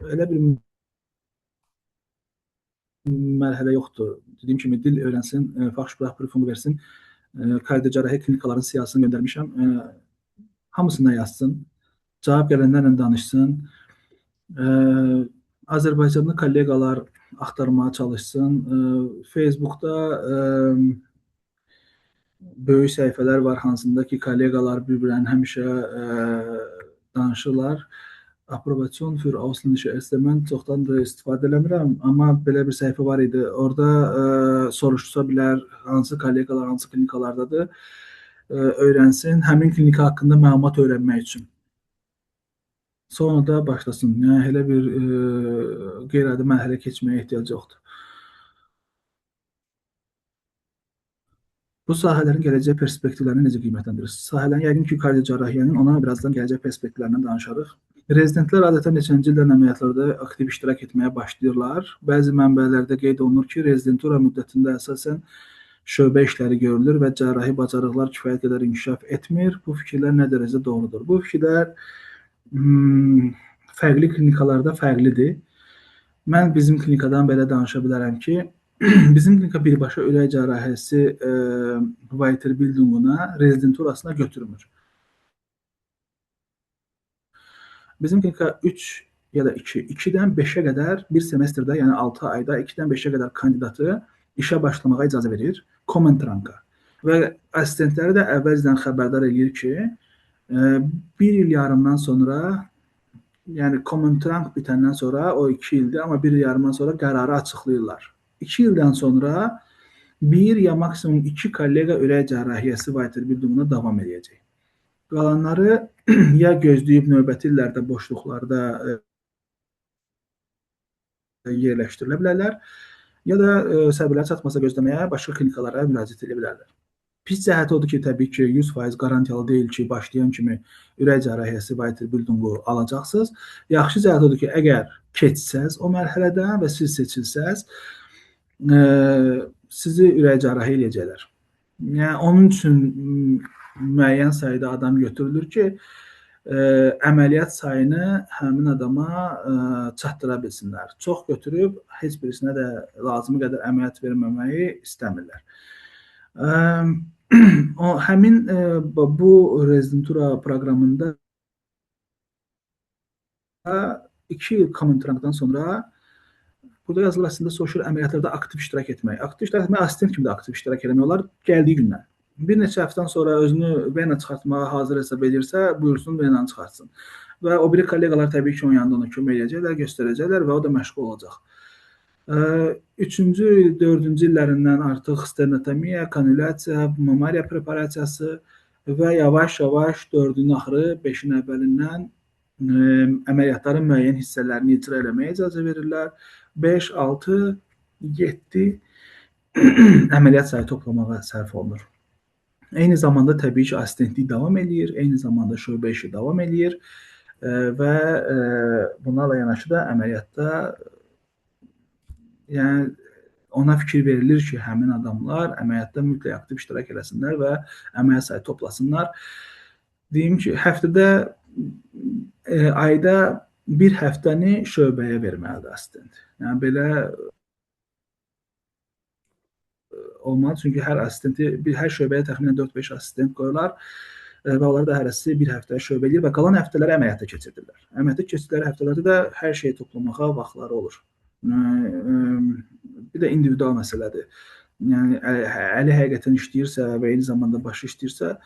Elə bir mərhələ yoxdur. Dediyim kimi, dil öyrənsin, Fachsprachprüfung versin, kardiocərrahiyyə klinikaların siyahısını göndərmişəm. Hamısına yazsın, cavab gələnlərlə danışsın. Azərbaycanlı kolleqalar axtarmağa çalışsın. Facebookda böyük səhifələr var, hansında ki, kolleqalar bir-birlərini həmişə danışırlar. Approbation für ausländische Ärzte mən çoxdan da istifadə eləmirəm, amma belə bir səhifə var idi. Orada soruşsa bilər, hansı kolleqalar, hansı klinikalardadır, öyrənsin, həmin klinika haqqında məlumat öyrənmək üçün. Sonra da başlasın. Yəni, elə bir qeyri-adi mərhələ keçməyə ehtiyac yoxdur. Bu sahələrin gələcək perspektivlərini necə qiymətləndirirsiniz? Sahələrin, yəqin ki, kardiocərrahiyyənin, ona birazdan gələcək perspektivlərindən danışarıq. Rezidentlər adətən neçənci ildən əməliyyatlarda aktiv iştirak etməyə başlayırlar. Bəzi mənbələrdə qeyd olunur ki, rezidentura müddətində əsasən şöbə işləri görülür və cərrahi bacarıqlar kifayət qədər inkişaf etmir. Bu fikirlər nə dərəcədə doğrudur? Bu fikirlər fərqli klinikalarda fərqlidir. Mən bizim klinikadan belə danışa bilərəm ki, bizim klinika birbaşa ürək cərrahisi Weiterbildunguna, rezidenturasına götürmür. Bizim klinika 3 ya da 2, 2-dən 5-ə qədər bir semestrdə, yəni 6 ayda 2-dən 5-ə qədər kandidatı işə başlamağa icazə verir, Komentranka. Və assistentləri də əvvəlcədən xəbərdar eləyir ki, bir il yarımdan sonra, yəni Komentrank bitəndən sonra o 2 ildir, amma bir il yarımdan sonra qərarı açıqlayırlar. 2 ildən sonra bir ya maksimum 2 kollega ürək cərrahiyyəsi Weiterbildunguna davam edəcək. Qalanları ya gözləyib növbəti illərdə boşluqlarda yerləşdirilə bilərlər, ya da səbirləri çatmasa gözləməyə başqa klinikalara müraciət edə bilərlər. Pis cəhəti odur ki, təbii ki, 100% qarantiyalı deyil ki, başlayan kimi ürək cərrahiyyəsi Weiterbildungu alacaqsınız. Yaxşı cəhəti odur ki, əgər keçsəz o mərhələdən və siz seçilsəz, sizi ürək cərrahi eləyəcəklər. Yəni, onun üçün müəyyən sayda adam götürülür ki, əməliyyat sayını həmin adama çatdıra bilsinlər. Çox götürüb heç birisinə də lazımı qədər əməliyyat verməməyi istəmirlər. Həmin bu rezidentura proqramında 2 il Komentrankdan sonra burada yazılır əslində soruşur əməliyyatlarda aktiv iştirak etmək. Aktiv iştirak etmək, asistent kimi də aktiv iştirak eləmək olar gəldiyi gündən. Bir neçə həftədən sonra özünü vena çıxartmağa hazır hesab edirsə, buyursun venanı çıxartsın. Və o biri kolleqalar təbii ki, onun yanında ona kömək eləyəcəklər, göstərəcəklər və o da məşğul olacaq. 3-cü, 4-cü illərindən artıq sternotomiya, kanülyasiya, mamariya preparasiyası və yavaş-yavaş 4-ün axırı, 5-in əvvəlindən əməliyyatların müəyyən hissələrini icra eləməyə icazə verirlər. 5, 6, 7 əməliyyat sayı toplamağa sərf olunur. Eyni zamanda təbii ki, assistentlik davam eləyir, eyni zamanda şöbə işi davam eləyir və bunlarla yanaşı da əməliyyatda, yəni ona fikir verilir ki, həmin adamlar əməliyyatda mütləq aktiv iştirak eləsinlər və əməliyyat sayı toplasınlar. Deyim ki, həftədə, ayda bir həftəni şöbəyə verməlidir assistent. Yəni belə olmalı, çünki hər assistenti, hər şöbəyə təxminən 4-5 assistent qoyurlar və onlar da hərəsi bir həftə şöbə eləyir və qalan həftələri əməliyyata keçirdirlər. Əməliyyata keçirdikləri həftələrdə də hər şeyi toplamağa vaxtları olur. Bir də individual məsələdir. Yəni, əli həqiqətən işləyirsə və eyni zamanda başı işləyirsə,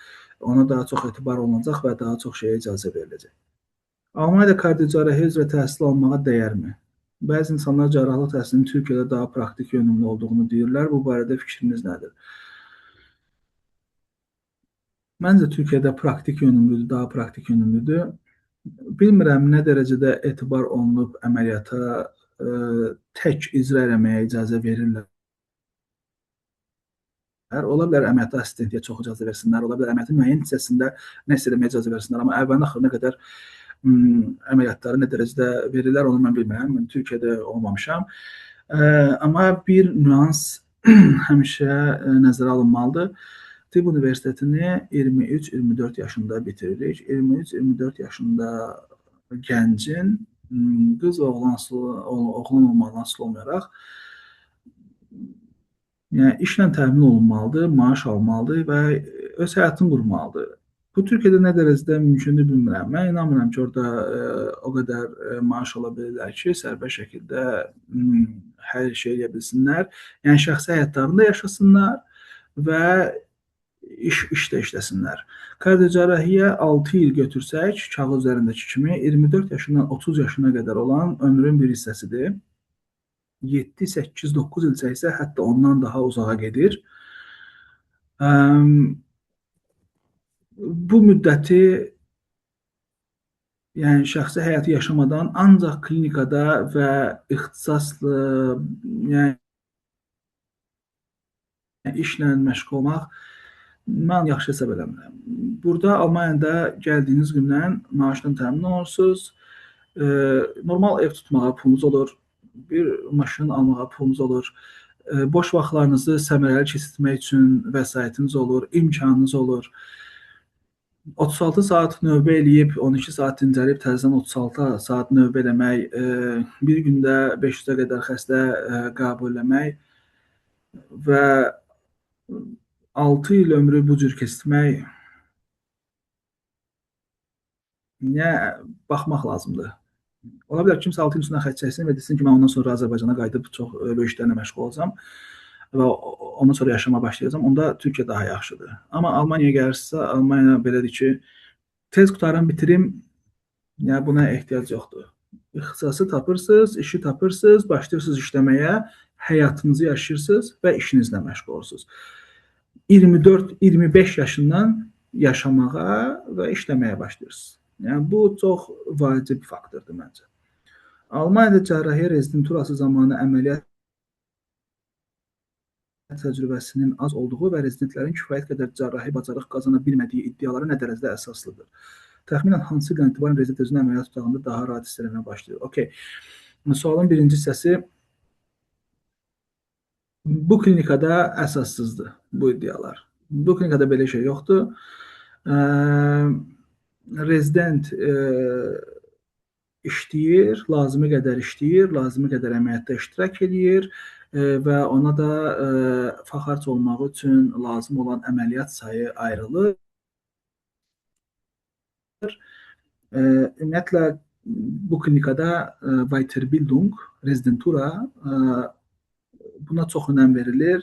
ona daha çox etibar olunacaq və daha çox şeyə icazə veriləcək. Almaniyada kardiocərrahiyyə üzrə təhsil almağa dəyərmi? Bəzi insanlar cərrahlıq təhsilinin Türkiyədə daha praktik yönümlü olduğunu deyirlər. Bu barədə fikriniz nədir? Məncə Türkiyədə praktik yönümlüdür, daha praktik yönümlüdür. Bilmirəm nə dərəcədə etibar olunub əməliyyata tək icra eləməyə icazə verirlər. Ola bilər əməliyyata assistentliyə çox icazə versinlər, ola bilər əməliyyatın müəyyən hissəsində nəsə eləməyə icazə versinlər, amma əvvəlin axırına qədər əməliyyatları nə dərəcədə verirlər, onu mən bilmirəm. Mən Türkiyədə olmamışam. Amma bir nüans həmişə nəzərə alınmalıdır. Tibb Universitetini 23-24 yaşında bitiririk. 23-24 yaşında gəncin qız oğlan olmaqdan asılı olmayaraq, yəni işlə təmin olunmalıdır, maaş almalıdır və öz həyatını qurmalıdır. Bu Türkiyədə nə dərəcədə mümkündür bilmirəm. Mən inanmıram ki, orada o qədər maaş ala bilirlər ki, sərbəst şəkildə hər şey eləyə bilsinlər. Yəni şəxsi həyatlarında yaşasınlar və işdə işləsinlər. Kardiocərrahiyyə 6 il götürsək, kağız üzərindəki kimi 24 yaşından 30 yaşına qədər olan ömrün bir hissəsidir. 7, 8, 9 il isə hətta ondan daha uzağa gedir. Bu müddəti, yəni şəxsi həyatı yaşamadan ancaq klinikada və ixtisaslı, yəni işlə məşğul olmaq mən yaxşı hesab eləmirəm. Burada Almaniyada gəldiyiniz gündən maaşla təmin olursunuz. Normal ev tutmağa pulunuz olur, bir maşın almağa pulunuz olur, boş vaxtlarınızı səmərəli keçirtmək üçün vəsaitiniz olur, imkanınız olur. 36 saat növbə eləyib, 12 saat dincəlib, təzədən 36 saat növbə eləmək, bir gündə 500-ə qədər xəstə qəbul eləmək və 6 il ömrü bu cür keçirtmək, niyə baxmaq lazımdır. Ola bilər kimsə 6 il üstündən xətt çəksin və desin ki, mən ondan sonra Azərbaycana qayıdıb çox böyük işlərlə məşğul olacağam və ondan sonra yaşamağa başlayacağam. Onda Türkiyə daha yaxşıdır. Amma Almaniyaya gəlirsə, Almaniya belədir ki, tez qurtarım, bitirim, yəni buna ehtiyac yoxdur. İxtisası tapırsınız, işi tapırsınız, başlayırsınız işləməyə, həyatınızı yaşayırsınız və işinizlə məşğul olursunuz. 24-25 yaşından yaşamağa və işləməyə başlayırsınız. Yəni bu çox vacib faktordur məncə. Almaniyada cərrahiyyə rezidenturası zamanı əməliyyat təcrübəsinin az olduğu və rezidentlərin kifayət qədər cərrahi bacarıq qazana bilmədiyi iddiaları nə dərəcədə əsaslıdır? Təxminən hansı ildən etibarən rezident özünü əməliyyat otağında daha rahat hiss eləməyə başlayır? Okey. Sualın birinci hissəsi bu klinikada əsassızdır bu iddialar. Bu klinikada belə şey yoxdur. Rezident işləyir, lazımi qədər işləyir, lazımi qədər əməliyyatda iştirak eləyir və ona da Facharzt olmaq üçün lazım olan əməliyyat sayı ayrılır. Ümumiyyətlə bu klinikada Weiterbildung, rezidentura buna çox önəm verilir.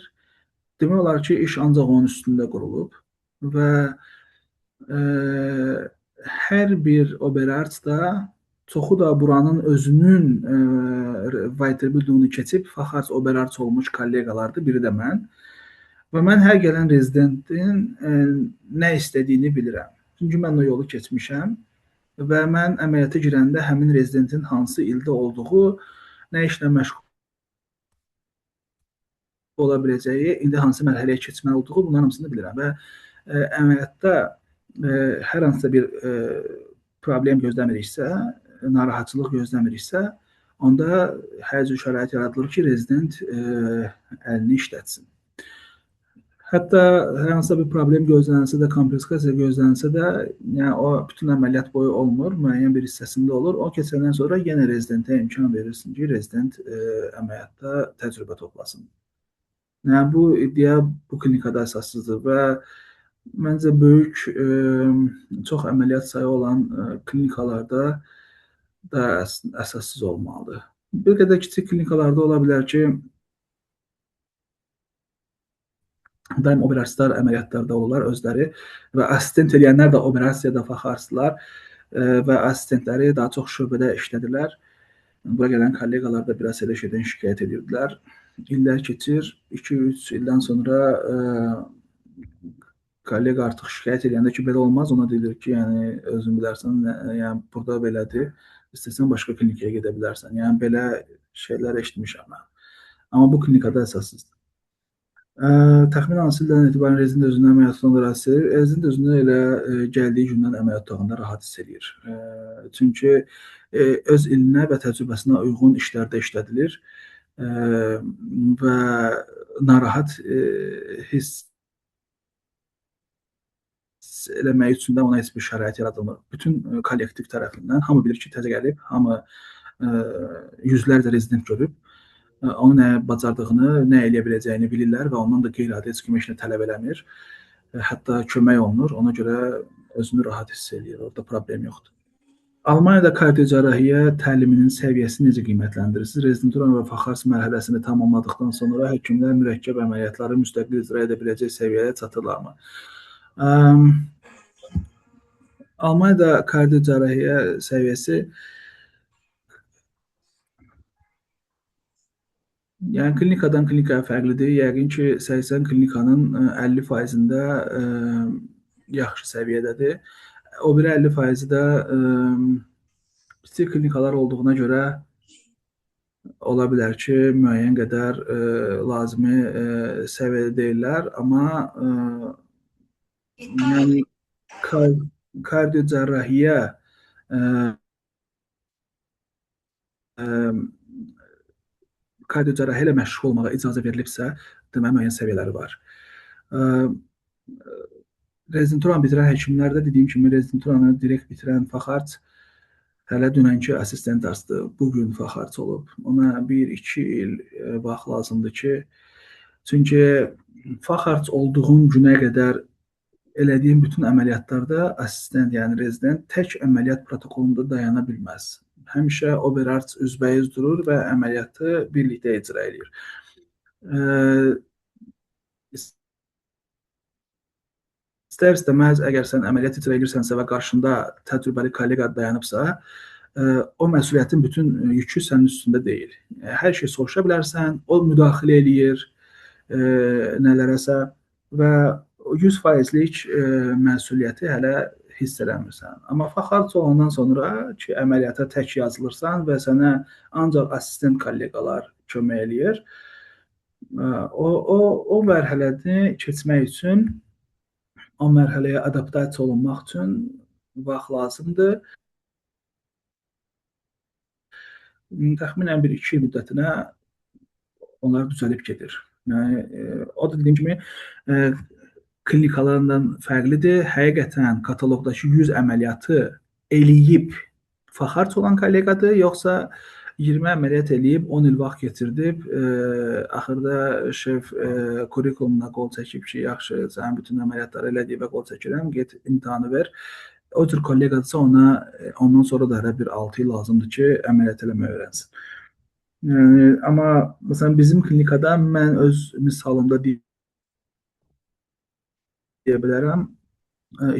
Demək olar ki, iş ancaq onun üstündə qurulub və hər bir Oberarzt da, çoxu da buranın özünün Weiterbildungunu keçib Facharzt Oberarzt olmuş kolleqalardır, biri də mən. Və mən hər gələn rezidentin nə istədiyini bilirəm. Çünki mən o yolu keçmişəm və mən əməliyyata girəndə həmin rezidentin hansı ildə olduğu, nə işlə məşğul ola biləcəyi, indi hansı mərhələyə keçməli olduğu, bunların hamısını bilirəm və əməliyyatda hər hansısa bir problem gözləmiriksə, narahatçılıq gözləmiriksə, onda hər cür şərait yaradılır ki, rezident əlini işlətsin. Hətta hər hansısa bir problem gözlənilsə də, komplikasiya gözlənilsə də, yəni o bütün əməliyyat boyu olmur, müəyyən bir hissəsində olur. O keçəndən sonra yenə rezidentə imkan verirsin ki, rezident əməliyyatda təcrübə toplasın. Yəni bu iddia bu klinikada əsassızdır və məncə böyük, çox əməliyyat sayı olan klinikalarda da əsassız olmalıdır. Bir qədər kiçik klinikalarda ola bilər ki, daim operasiylar əməliyyatlarda olurlar özləri və assistent eləyənlər də operasiyada Facharztlar və assistentləri daha çox şöbədə işlədirlər. Bura gələn kolleqalar da biraz elə şeydən şikayət edirdilər. İllər keçir, 2-3 ildən sonra kolleqa artıq şikayət eləyəndə ki, belə olmaz, ona deyilir ki, yəni özün bilərsən, yəni burada belədir, istəsən başqa klinikaya gedə bilərsən. Yəni belə şeylər eşitmişəm mən. Amma bu klinikada əsassızdır. Təxminən hansı ildən etibarən rezident özünü əməliyyat otağında rahat hiss edir? Rezident özünü elə gəldiyi gündən əməliyyat otağında rahat hiss edir. Çünki öz ilinə və təcrübəsinə uyğun işlərdə işlədilir və narahat hiss eləmək üçün də ona heç bir şərait yaradılmır. Bütün kollektiv tərəfindən hamı bilir ki, təzə gəlib, hamı yüzlərcə rezident görüb, onun nə bacardığını, nə eləyə biləcəyini bilirlər və ondan da qeyri-adi heç kim heç nə tələb eləmir. Hətta kömək olunur, ona görə özünü rahat hiss eləyir, orada problem yoxdur. Almaniyada kardiocərrahiyyə təliminin səviyyəsini necə qiymətləndirirsiniz? Rezidentura və Facharzt mərhələsini tamamladıqdan sonra həkimlər mürəkkəb əməliyyatları müstəqil icra edə biləcək səviyyəyə çatırlarmı? Almaniyada kardiocərrahiyyə səviyyəsi, yəni klinikadan klinikaya fərqlidir. Yəqin ki, 80 klinikanın 50%-də yaxşı səviyyədədir. O biri 50%-i də kiçik klinikalar olduğuna görə ola bilər ki, müəyyən qədər lazımi səviyyədə deyirlər, amma yəni kardiocərrahiyyə kardiocərrahi ilə məşğul olmağa icazə verilibsə, deməli müəyyən səviyyələri var. Rezidenturanı bitirən həkimlər də dediyim kimi rezidenturanı direkt bitirən Facharzt hələ dünənki assistent arstdır, bu gün Facharzt olub. Ona 1-2 il vaxt lazımdır ki, çünki Facharzt olduğun günə qədər elədiyin bütün əməliyyatlarda assistent, yəni rezident tək əməliyyat protokolunda dayana bilməz. Həmişə Oberarzt üzbəüz durur və əməliyyatı birlikdə icra eləyir. İstər-istəməz, əgər sən əməliyyat icra edirsənsə və qarşında təcrübəli kollega dayanıbsa, o məsuliyyətin bütün yükü sənin üstündə deyil. Hər şey soruşa bilərsən, o müdaxilə eləyir nələrəsə və 100%lik məsuliyyəti hələ hiss eləmirsən. Amma Facharzt olandan sonra ki, əməliyyata tək yazılırsan və sənə ancaq assistent kolleqalar kömək eləyir. O mərhələni keçmək üçün, o mərhələyə adaptasiya olunmaq üçün vaxt lazımdır. Təxminən 1-2 il müddətinə onlar düzəlib gedir. Yəni, o da dediyim kimi klinikalarından fərqlidir. Həqiqətən kataloqdakı 100 əməliyyatı eləyib Facharzt olan kolleqadır, yoxsa 20 əməliyyat eləyib 10 il vaxt keçirdib, axırda şef kurikulumuna qol çəkib ki, yaxşı, sənin bütün əməliyyatları elədik və qol çəkirəm, get imtahanı ver. O cür kolleqadırsa ona ondan sonra da hələ bir 6 il lazımdır ki, əməliyyat eləməyi öyrənsin. Yəni, amma məsələn bizim klinikada mən öz misalımda deyə bilərəm.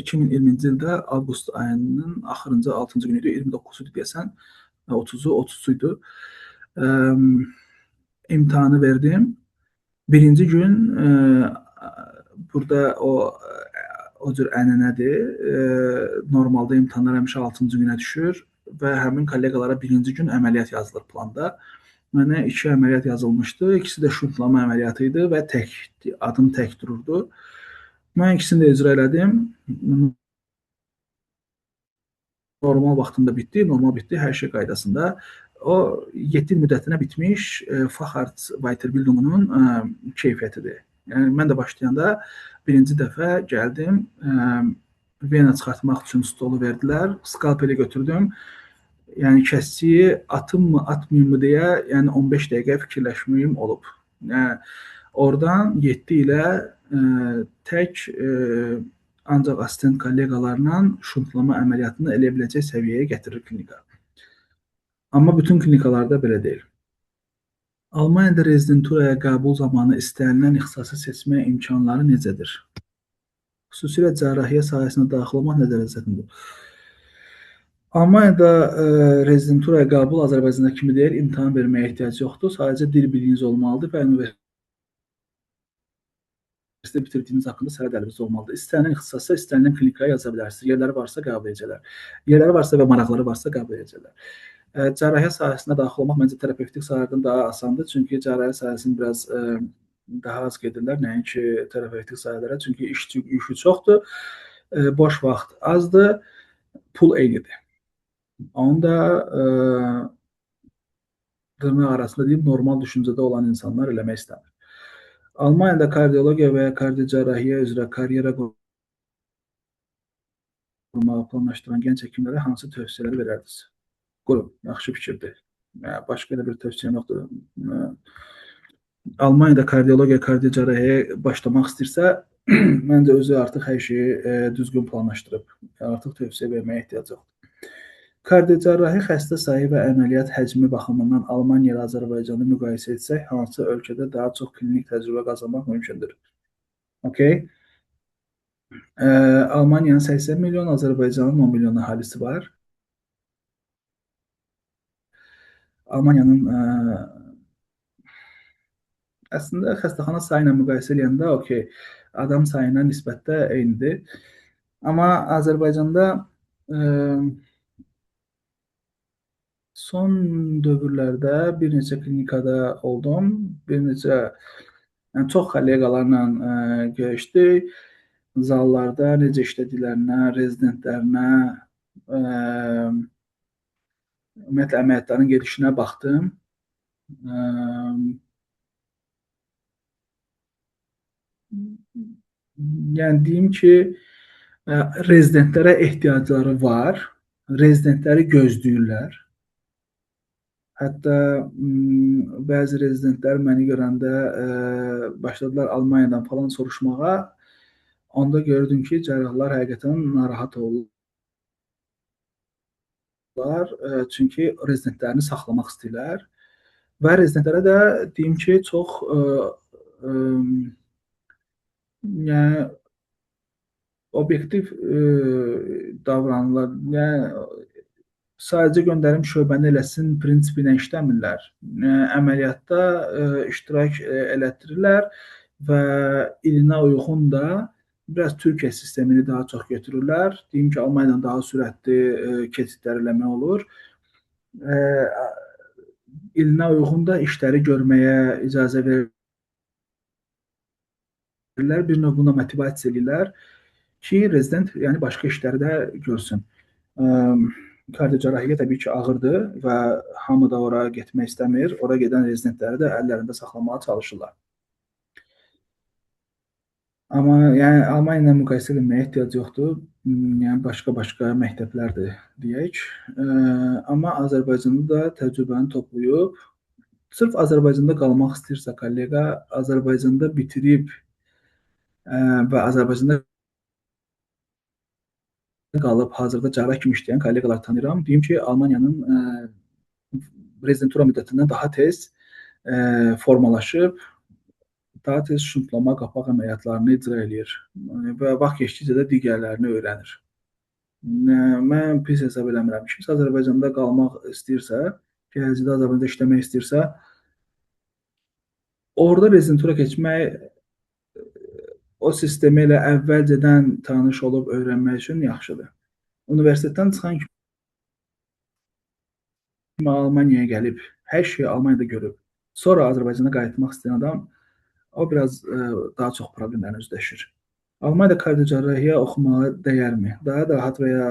2020-ci ildə avqust ayının axırıncı 6-cı günü idi, 29-u idi deyəsən, 30-u, 30-u idi. İmtahanı verdim. Birinci gün burada o cür ənənədir. Normalda imtahanlar həmişə 6-cı günə düşür və həmin kolleqalara birinci gün əməliyyat yazılır planda. Mənə 2 əməliyyat yazılmışdı. İkisi də şuntlama əməliyyatı idi və tək, adım tək dururdu. Mən ikisini də icra elədim. Normal vaxtında bitdi, normal bitdi, hər şey qaydasında. O 7 il müddətinə bitmiş Facharzt Weiterbildungunun keyfiyyətidir. Yəni mən də başlayanda birinci dəfə gəldim, vena çıxartmaq üçün stolu verdilər, skalpeli götürdüm. Yəni kəsiyi atım mı, atmayım mı deyə, yəni 15 dəqiqə fikirləşməyim olub. Yəni oradan 7 ilə tək ancaq assistent kolleqalarla şuntlama əməliyyatını eləyə biləcək səviyyəyə gətirir klinika. Amma bütün klinikalarda belə deyil. Almaniyada rezidenturaya qəbul zamanı istənilən ixtisası seçmək imkanları necədir? Xüsusilə cərrahiyyə sahəsinə daxil olmaq nə dərəcədə çətindir? Almaniyada rezidenturaya qəbul Azərbaycanda kimi deyil, imtahan verməyə ehtiyac yoxdur. Sadəcə dil bilginiz olmalıdır və universitet bitirdiyiniz haqqında sənəd əlinizdə olmalıdır. İstənilən ixtisasa, istənilən klinikaya yaza bilərsiniz. Yerləri varsa qəbul edəcəklər. Yerləri varsa və maraqları varsa qəbul edəcəklər. Cərrahiyyə sahəsinə daxil olmaq məncə terapevtik sahələrdən daha asandır. Çünki cərrahiyyə sahəsini biraz daha az gedirlər, nəinki terapevtik sahələrə. Çünki iş yükü çoxdur, boş vaxt azdır, pul eynidir. Onu da dırnaq arasında deyim, normal düşüncədə olan insanlar eləmək istəmir. Almaniyada kardiologiya və ya kardiocərrahiyyə üzrə karyera qurmağı planlaşdıran gənc həkimlərə hansı tövsiyələri verərdiniz? Qurun, yaxşı fikirdir. Yəni, başqa elə bir tövsiyəm yoxdur. Almaniyada kardiologiya, kardiocərrahiyyəyə başlamaq istəyirsə, məncə özü artıq hər şeyi düzgün planlaşdırıb. Yəni, artıq tövsiyə verməyə ehtiyac yoxdur. Kardiocərrahi xəstə sayı və əməliyyat həcmi baxımından Almaniya ilə Azərbaycanı müqayisə etsək, hansı ölkədə daha çox klinik təcrübə qazanmaq mümkündür? Okay. Almaniyanın 80 milyon, Azərbaycanın 10 milyon əhalisi var. Almaniyanın əslində xəstəxana sayı ilə müqayisə eləyəndə, okey, adam sayına nisbətdə eynidir. Amma Azərbaycanda son dövrlərdə bir neçə klinikada oldum, bir neçə, yəni çox kolleqalarla görüşdük. Zallarda necə işlədiklərinə, rezidentlərinə, Ümumiyyətlə əməliyyatların gedişinə baxdım. Yəni deyim ki, rezidentlərə ehtiyacları var. Rezidentləri gözləyirlər. Hətta bəzi rezidentlər məni görəndə başladılar Almaniyadan falan soruşmağa. Onda gördüm ki, cərrahlar həqiqətən narahat olurlar. Çünki rezidentlərini saxlamaq istəyirlər. Və rezidentlərə də deyim ki, çox yəni obyektiv davranırlar. Yəni sadəcə göndərim şöbəni eləsin prinsipi ilə işləmirlər. Əməliyyatda iştirak elətdirirlər və ilinə uyğun da biraz Türkiyə sistemini daha çox götürürlər. Deyim ki, Almaniyadan daha sürətli keçidlər eləmək olur. İlinə uyğun da işləri görməyə icazə verirlər. Bir növ buna motivasiya eləyirlər ki, rezident yəni başqa işləri də görsün. Kardiocərrahiyyə təbii ki, ağırdır və hamı da ora getmək istəmir. Ora gedən rezidentləri də əllərində saxlamağa çalışırlar. Amma yəni Almaniya ilə müqayisə etməyə ehtiyac yoxdur. Yəni başqa-başqa məktəblərdir deyək. Amma Azərbaycanda da təcrübəni toplayıb, sırf Azərbaycanda qalmaq istəyirsə kollega, Azərbaycanda bitirib və Azərbaycanda qalıb hazırda cərrah kimi işləyən kolleqalar tanıyıram. Deyim ki, Almaniyanın rezidentura müddətindən daha tez formalaşıb, daha tez şuntlama, qapaq əməliyyatlarını icra eləyir və vaxt keçdikcə də digərlərini öyrənir. Mən pis hesab eləmirəm. Kimsə Azərbaycanda qalmaq istəyirsə, gələcəkdə Azərbaycanda işləmək istəyirsə, orada rezidentura keçmək o sistemi elə əvvəlcədən tanış olub öyrənmək üçün yaxşıdır. Universitetdən çıxan kimi Almaniyaya gəlib, hər şeyi Almaniyada görüb, sonra Azərbaycana qayıtmaq istəyən adam, o biraz daha çox problemlərlə üzləşir. Almaniyada kardiocərrahiyyə oxumağa dəyərmi? Daha da rahat və ya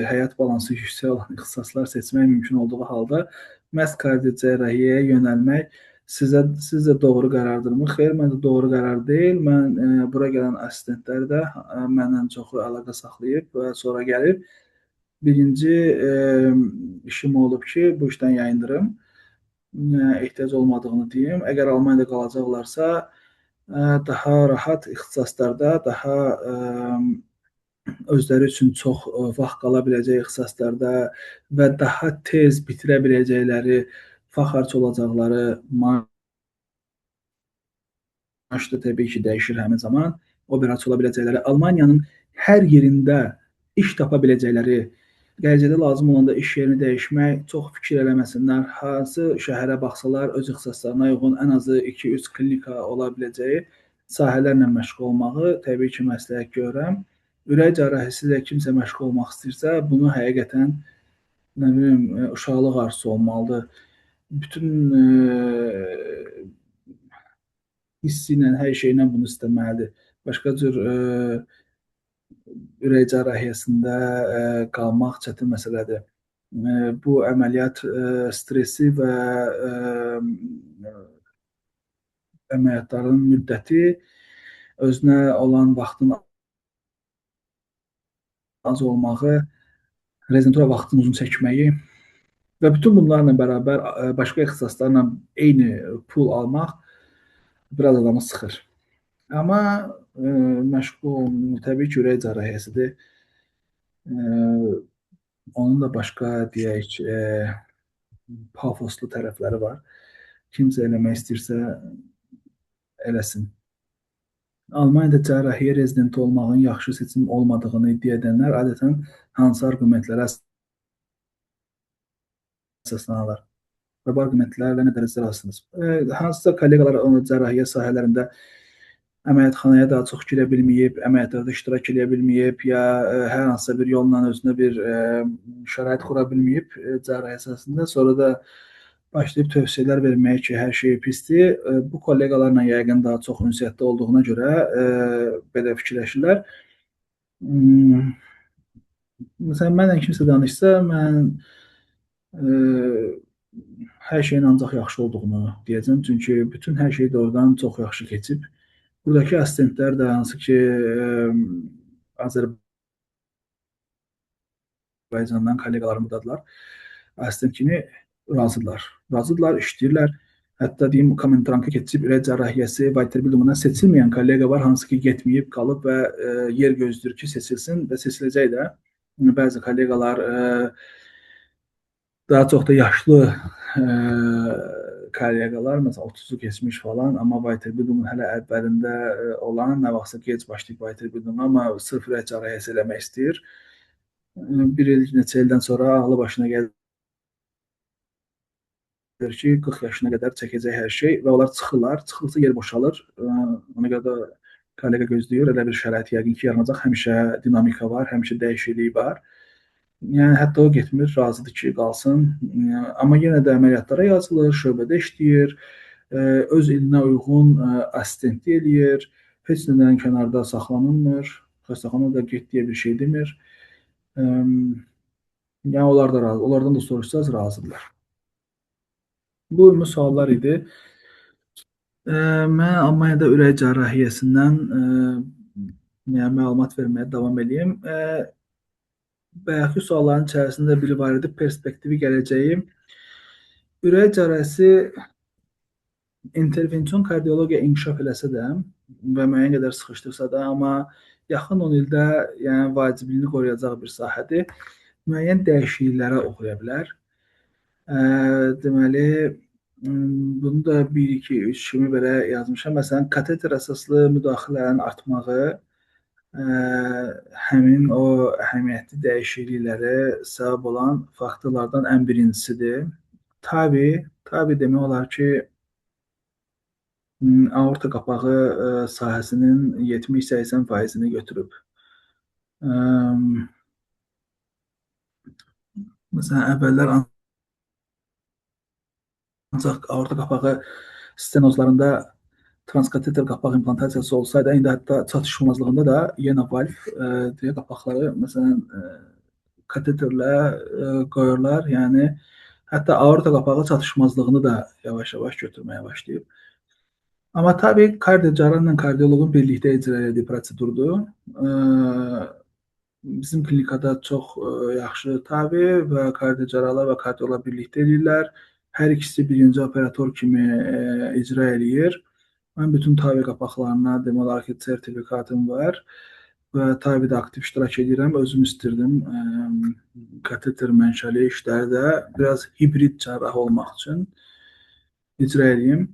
həyat balansı yüksək olan ixtisaslar seçmək mümkün olduğu halda məhz kardiocərrahiyyəyə yönəlmək sizcə doğru qərardırmı? Xeyr, məncə doğru qərar deyil. Mən bura gələn asistentlər də məndən çoxu əlaqə saxlayıb və sonra gəlib. Birinci işim olub ki, bu işdən yayındırım. Ehtiyac olmadığını deyim. Əgər Almaniyada qalacaqlarsa, daha rahat ixtisaslarda, daha özləri üçün çox vaxt qala biləcək ixtisaslarda və daha tez bitirə biləcəkləri, faxarç olacaqları maaş da təbii ki, dəyişir həmin zaman. Operasiya ola biləcəkləri, Almaniyanın hər yerində iş tapa biləcəkləri, gələcəkdə lazım olanda iş yerini dəyişmək, çox fikir eləməsinlər, hansı şəhərə baxsalar öz ixtisaslarına uyğun ən azı 2-3 klinika ola biləcəyi sahələrlə məşğul olmağı təbii ki, məsləhət görürəm. Ürək cərrahisi ilə kimsə məşğul olmaq istəyirsə, bunu həqiqətən, nə bilim, uşaqlıq arzusu olmalıdır. Bütün hissi ilə, hər şeylə bunu istəməlidir. Başqa cür ürək cərrahiyyəsində qalmaq çətin məsələdir. Bu əməliyyat stresi və əməliyyatların müddəti, özünə olan vaxtın az olmağı, rezidentura vaxtının uzun çəkməyi və bütün bunlarla bərabər başqa ixtisaslarla eyni pul almaq biraz adamı sıxır. Amma məşğul, təbii ki, ürək cərrahiyyəsidir. Onun da başqa, deyək, pafoslu tərəfləri var. Kimsə eləmək istəyirsə, eləsin. Almaniyada cərrahiyyə rezidenti olmağın yaxşı seçim olmadığını iddia edənlər adətən hansı arqumentlərə əsaslanırlar və bu arqumentlərlə nə dərəcədə razısınız? Hansısa kolleqalar onu cərrahiyyə sahələrində əməliyyatxanaya daha çox girə bilməyib, əməliyyatlarda iştirak eləyə bilməyib, ya hər hansısa bir yolla özünə bir şərait qura bilməyib cərrahiyyə sahəsində, sonra da başlayıb tövsiyələr verməyə ki, hər şey pisdir. Bu kolleqalarla yəqin daha çox ünsiyyətdə olduğuna görə belə fikirləşirlər. Məsələn, mənlə kimsə danışsa, mən Hər şeyin ancaq yaxşı olduğunu deyəcəm. Çünki bütün hər şey doğrudan çox yaxşı keçib. Buradakı assistentlər də hansı ki Azərbaycandan kolleqalarım buradadılar. Assistent kimi razıdırlar. Razıdırlar, işləyirlər. Hətta deyim, Common Trunk'ı keçib ürək cərrahiyyəsi Weiterbildunguna seçilməyən kollega var, hansı ki getməyib, qalıb və yer gözləyir ki, seçilsin və seçiləcək də. Bəzi kolleqalar daha çox da yaşlı kolleqalar, məsələn 30-u keçmiş falan, amma Weiterbildungun hələ əvvəlində olan, nə vaxtsa gec başlayıb Weiterbildunga, amma sırf ürək cərrahiyyəsi eləmək istəyir. Bir il, neçə ildən sonra ağlı başına gəlir ki, 40 yaşına qədər çəkəcək hər şey və onlar çıxırlar. Çıxırsa yer boşalır. Ona görə də kollega gözləyir. Elə bir şərait yəqin ki, yaranacaq. Həmişə dinamika var, həmişə dəyişiklik var. Yəni hətta o getmir, razıdır ki, qalsın. Amma yenə də əməliyyatlara yazılır, şöbədə işləyir, öz ilinə uyğun assistentlik eləyir, heç nədən kənarda saxlanılmır, xəstəxana da get deyə bir şey demir. Yəni onlar da razı, onlardan da soruşsanız razıdırlar. Bu ümumi suallar idi. Mən Almaniyada ürək cərrahiyyəsindən yəni məlumat verməyə davam eləyim. Bayaqki sualların içərisində biri var idi, perspektivi gələcəyi. Ürək cərrahisi intervension kardiologiya inkişaf eləsə də və müəyyən qədər sıxışdırsa da, amma yaxın 10 ildə yəni vacibliyini qoruyacaq bir sahədir. Müəyyən dəyişikliklərə uğraya bilər. Deməli, bunu da 1, 2, 3 kimi belə yazmışam. Məsələn, kateter əsaslı müdaxilələrin artmağı həmin o əhəmiyyətli dəyişikliklərə səbəb olan faktorlardan ən birincisidir. TAVI demək olar ki, aorta qapağı sahəsinin 70-80%-ni götürüb. Məsələn, əvvəllər ancaq aorta qapağı stenozlarında transkateter qapaq implantasiyası olsaydı, indi hətta çatışmazlığında da yenə valv deyə qapaqları məsələn kateterlə qoyurlar. Yəni hətta aorta qapağı çatışmazlığını da yavaş-yavaş götürməyə başlayıb. Amma tabii kardiyocerrahla kardioloqun birlikdə icra etdiyi prosedurdur. Bizim klinikada çox yaxşı TAVI və kardiyocerrahlar və kardioloqlar birlikdə eləyirlər. Hər ikisi birinci operator kimi icra eləyir. Mən bütün TAVI qapaqlarına demək olar ki, sertifikatım var və TAVI-də aktiv iştirak edirəm. Özüm istirdim kateter mənşəli işləri də biraz hibrid cərrah olmaq üçün icra eləyim.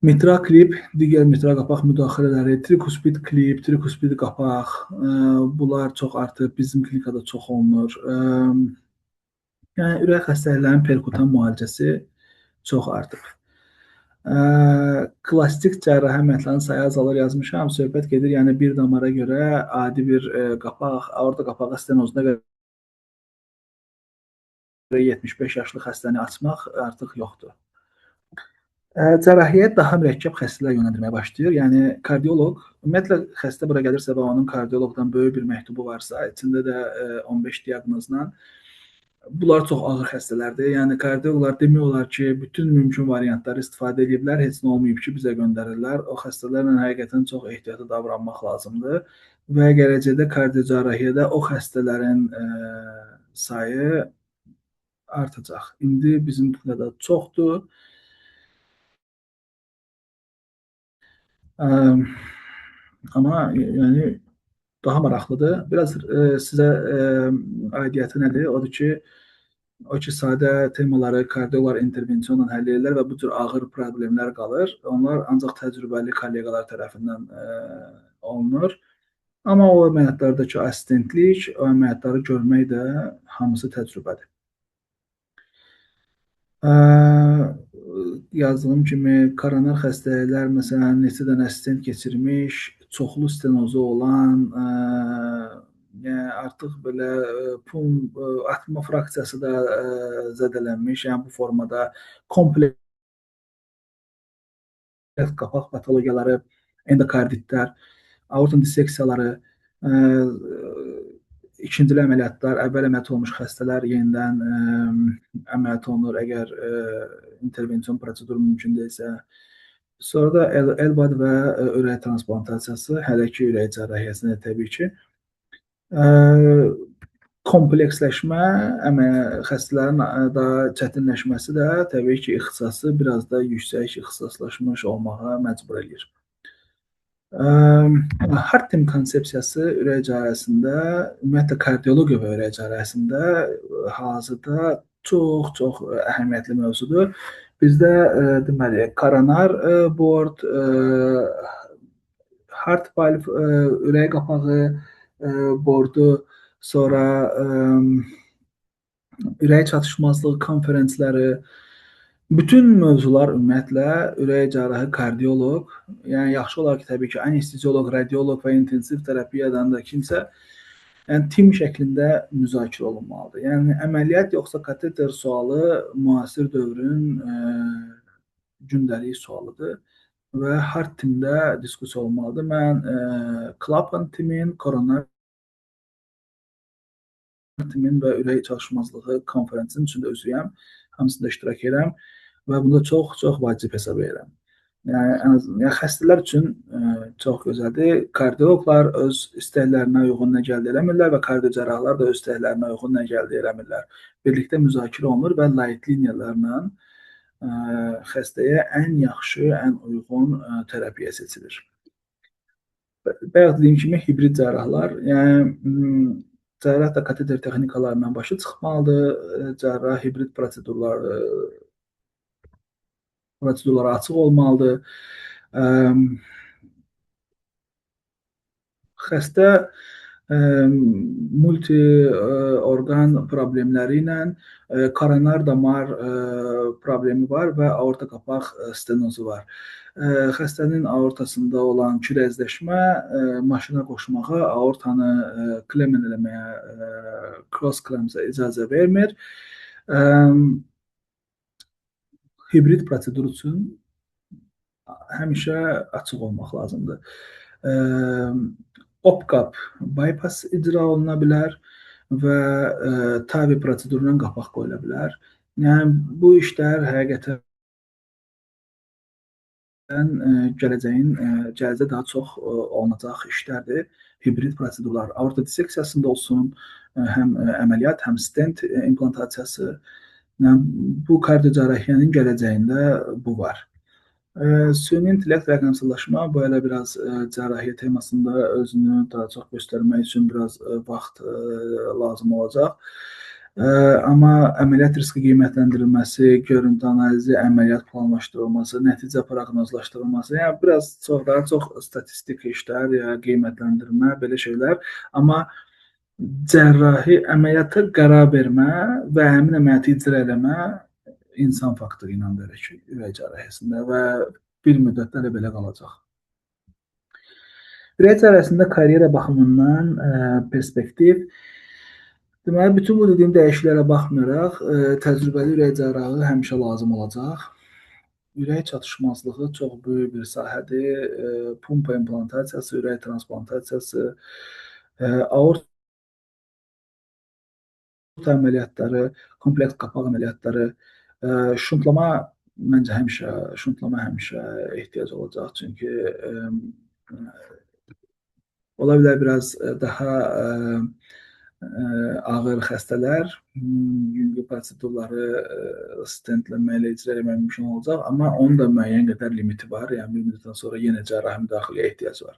Mitral klip, digər mitral qapaq müdaxilələri, trikuspid klip, trikuspid qapaq, bunlar çox artıb, bizim klinikada çox olunur. Yəni ürək xəstəliklərinin perkutan müalicəsi çox artıb. Klassik cərrahi əməliyyatların sayı azalır yazmışam. Söhbət gedir, yəni bir damara görə adi bir qapaq, aorta qapağı stenozuna görə 75 yaşlı xəstəni açmaq artıq yoxdur. Cərrahiyyət daha mürəkkəb xəstələr yönləndirməyə başlayır. Yəni kardioloq, ümumiyyətlə xəstə bura gəlirsə və onun kardioloqdan böyük bir məktubu varsa, içində də 15 diaqnozla, bunlar çox ağır xəstələrdir. Yəni kardioloqlar demək olar ki, bütün mümkün variantları istifadə ediblər, heç nə olmayıb ki, bizə göndərirlər. O xəstələrlə həqiqətən çox ehtiyatlı davranmaq lazımdır və gələcəkdə kardiocərrahiyyədə o xəstələrin sayı artacaq. İndi bizim dünyada çoxdur. Amma yəni daha maraqlıdır. Biraz sizə aidiyyəti nədir? Odur ki, o ki sadə temaları kardioloqlar intervensionla həll edirlər və bu cür ağır problemlər qalır. Onlar ancaq təcrübəli kolleqalar tərəfindən olunur. Amma o əməliyyatlardakı assistentlik, o əməliyyatları görmək də hamısı təcrübədir. Yazdığım kimi koronar xəstəliklər, məsələn, neçə dənə stent keçirmiş, çoxlu stenozu olan, yəni artıq belə atma fraksiyası da zədələnmiş, yəni bu formada kompleks qapaq patologiyaları, endokarditlər, aortanın disseksiyaları, İkincili əməliyyatlar, əvvəl əməliyyat olmuş xəstələr yenidən əməliyyat olunur, əgər intervension prosedur mümkün deyilsə. Sonra da LVAD və ürək transplantasiyası, hələ ki ürək cərrahiyyəsində təbii ki. Kompleksləşmə, xəstələrin daha çətinləşməsi də təbii ki, ixtisası biraz da yüksək ixtisaslaşmış olmağa məcbur eləyir. Heart Team konsepsiyası ürək cərrahiyyəsində, ümumiyyətlə kardiologiya və ürək cərrahiyyəsində hazırda çox-çox əhəmiyyətli mövzudur. Bizdə deməli koronar board, heart valve, ürək qapağı bordu, sonra ürək çatışmazlığı konfrensləri, bütün mövzular ümumiyyətlə ürək cərrahı, kardioloq, yəni yaxşı olar ki, təbii ki, anestezioloq, radioloq və intensiv terapiyadan da kimsə, yəni tim şəklində müzakirə olunmalıdır. Yəni əməliyyat yoxsa kateter sualı müasir dövrün gündəlik sualıdır və Heart Teamdə diskussiya olunmalıdır. Mən Clapham timin, koronar timin və ürək çatışmazlığı konfransının içində üzvüyəm. Hamısında iştirak edirəm və bunu da çox-çox vacib hesab edirəm. Yəni ən azından, yəni xəstələr üçün çox gözəldir. Kardioloqlar öz istəklərinə uyğun nə gəldi eləmirlər və kardiocərrahlar da öz istəklərinə uyğun nə gəldi eləmirlər. Birlikdə müzakirə olunur və light liniyalarla xəstəyə ən yaxşı, ən uyğun terapiya seçilir. Bayaq dediyim kimi hibrid cərrahlar, yəni cərrah da kateter texnikalarından başı çıxmalıdır. Cərrah hibrid prosedurlara açıq olmalıdır. Xəstə multi orqan problemləri ilə koronar damar problemi var və aorta qapaq stenozu var. Xəstənin aortasında olan kürəzləşmə maşına qoşmağa, aortanı klemen eləməyə, cross clamps-a icazə vermir. Hibrid prosedur üçün həmişə açıq olmaq lazımdır. OPCAP bypass icra oluna bilər və TAVI prosedurundan qapaq qoyula bilər. Yəni bu işlər həqiqətən gələcəyin, gələcəkdə daha çox olunacaq işlərdir. Hibrid prosedurlar aorta disseksiyasında olsun, həm əməliyyat, həm stent implantasiyası. Yəni bu kardiocərrahiyyənin gələcəyində bu var. Süni intellekt rəqəmsallaşma bu elə biraz cərrahiyyə temasında özünü daha çox göstərmək üçün biraz vaxt lazım olacaq. Amma əməliyyat riski qiymətləndirilməsi, görüntü analizi, əməliyyat planlaşdırılması, nəticə proqnozlaşdırılması, yəni biraz çox daha çox statistik işlər, ya qiymətləndirmə, belə şeylər. Amma cərrahi əməliyyata qərar vermə və həmin əməliyyatı icra eləmə insan faktoru ilə belə ki, ürək cərrahiyyəsində və bir müddətdə elə belə qalacaq. Ürək cərrahiyyəsində karyera baxımından perspektiv. Deməli, bütün bu dediyim dəyişikliklərə baxmayaraq, təcrübəli ürək cərrahı həmişə lazım olacaq. Ürək çatışmazlığı çox böyük bir sahədir. Pumpa implantasiyası, ürək transplantasiyası, aort əməliyyatları, kompleks qapaq əməliyyatları, şuntlama məncə həmişə, şuntlama həmişə ehtiyac olacaq. Çünki ola bilər biraz daha ağır xəstələr yüngül prosedurları stentləmə ilə icra etmək mümkün olacaq, amma onun da müəyyən qədər limiti var. Yəni bir müddətdən sonra yenə cərrahi müdaxiləyə ehtiyac var.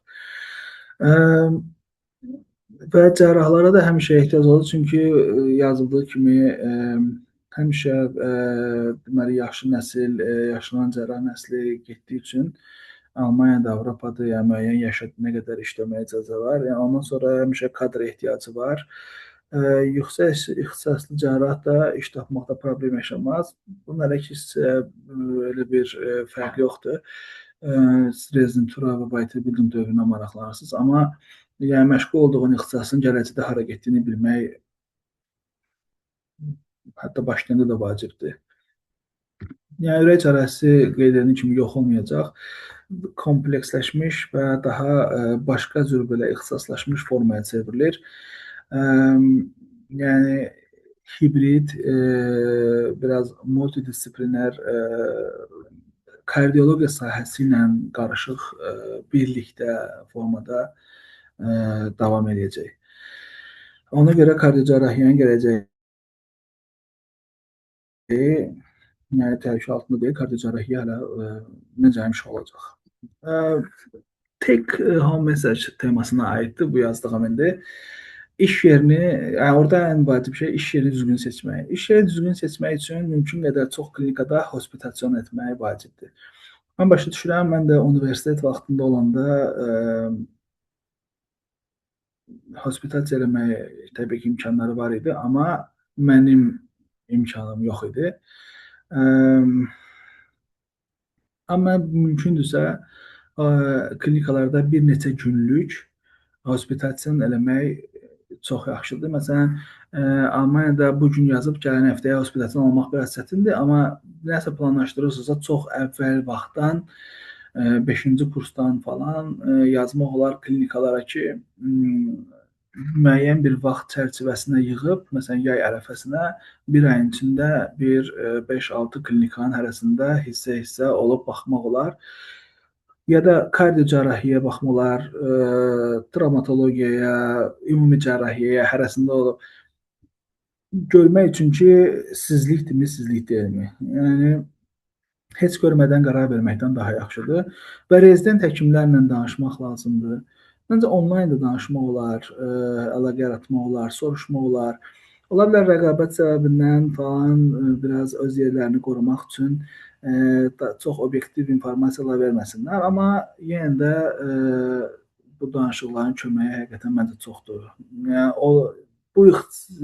Və cərrahlara da həmişə ehtiyac olur, çünki yazıldığı kimi həmişə deməli yaşlı nəsil, yaşlanan cərrah nəsli getdiyi üçün Almaniyada, Avropada, yəni müəyyən yaşa nə qədər işləməyə icazə var. Yəni ondan sonra həmişə kadr ehtiyacı var. Yüksək ixtisaslı cərrah da iş tapmaqda problem yaşamaz. Bunun hələ ki elə bir fərq yoxdur. Rezidentura və Weiterbildung dövrünə maraqlanırsınız, amma yəni məşğul olduğun ixtisasın gələcəkdə hara getdiyini bilmək hətta başlayanda da vacibdir. Yəni ürək cərrahisi qeyd edildiyi kimi yox olmayacaq. Kompleksləşmiş və daha başqa cür belə ixtisaslaşmış formaya çevrilir. Yəni hibrid, biraz multidisipliner kardiologiya sahəsi ilə qarışıq birlikdə formada davam eləyəcək. Ona görə kardiocərrahiyyənin gələcəyi yəni təhlükə altında deyil, kardiocərrahiyyə hələ necə həmişə olacaq. Take home message temasına aiddir bu yazdığım indi. İş yerini, yəni orada ən vacib şey iş yerini düzgün seçmək. İş yerini düzgün seçmək üçün mümkün qədər çox klinikada hospitasyon etmək vacibdir. Mən başa düşürəm, mən də universitet vaxtında olanda hospitasiya eləməyə təbii ki, imkanları var idi, amma mənim imkanım yox idi. Amma mümkündürsə, klinikalarda bir neçə günlük hospitasiyon eləmək çox yaxşıdır. Məsələn, Almaniyada bu gün yazıb gələn həftəyə hospitasiyon almaq biraz çətindir, amma nəsə planlaşdırırsınızsa çox əvvəl vaxtdan 5-ci kursdan falan yazmaq olar klinikalara ki, müəyyən bir vaxt çərçivəsinə yığıb, məsələn, yay ərəfəsinə bir ayın içində bir 5-6 klinikanın hərəsində hissə-hissə olub baxmaq olar. Ya da kardiocərrahiyyəyə baxmaq olar, travmatologiyaya, ümumi cərrahiyyəyə hərəsində olub görmək üçün ki, sizlikdirmi, sizlik deyilmi? Yəni heç görmədən qərar verməkdən daha yaxşıdır və rezident həkimlərlə danışmaq lazımdır. Məncə onlayn da danışmaq olar, əlaqə yaratmaq olar, soruşmaq olar. Ola bilər rəqabət səbəbindən falan biraz öz yerlərini qorumaq üçün çox obyektiv informasiyalar verməsinlər, amma yenə də bu danışıqların köməyi həqiqətən məncə çoxdur. Yəni bu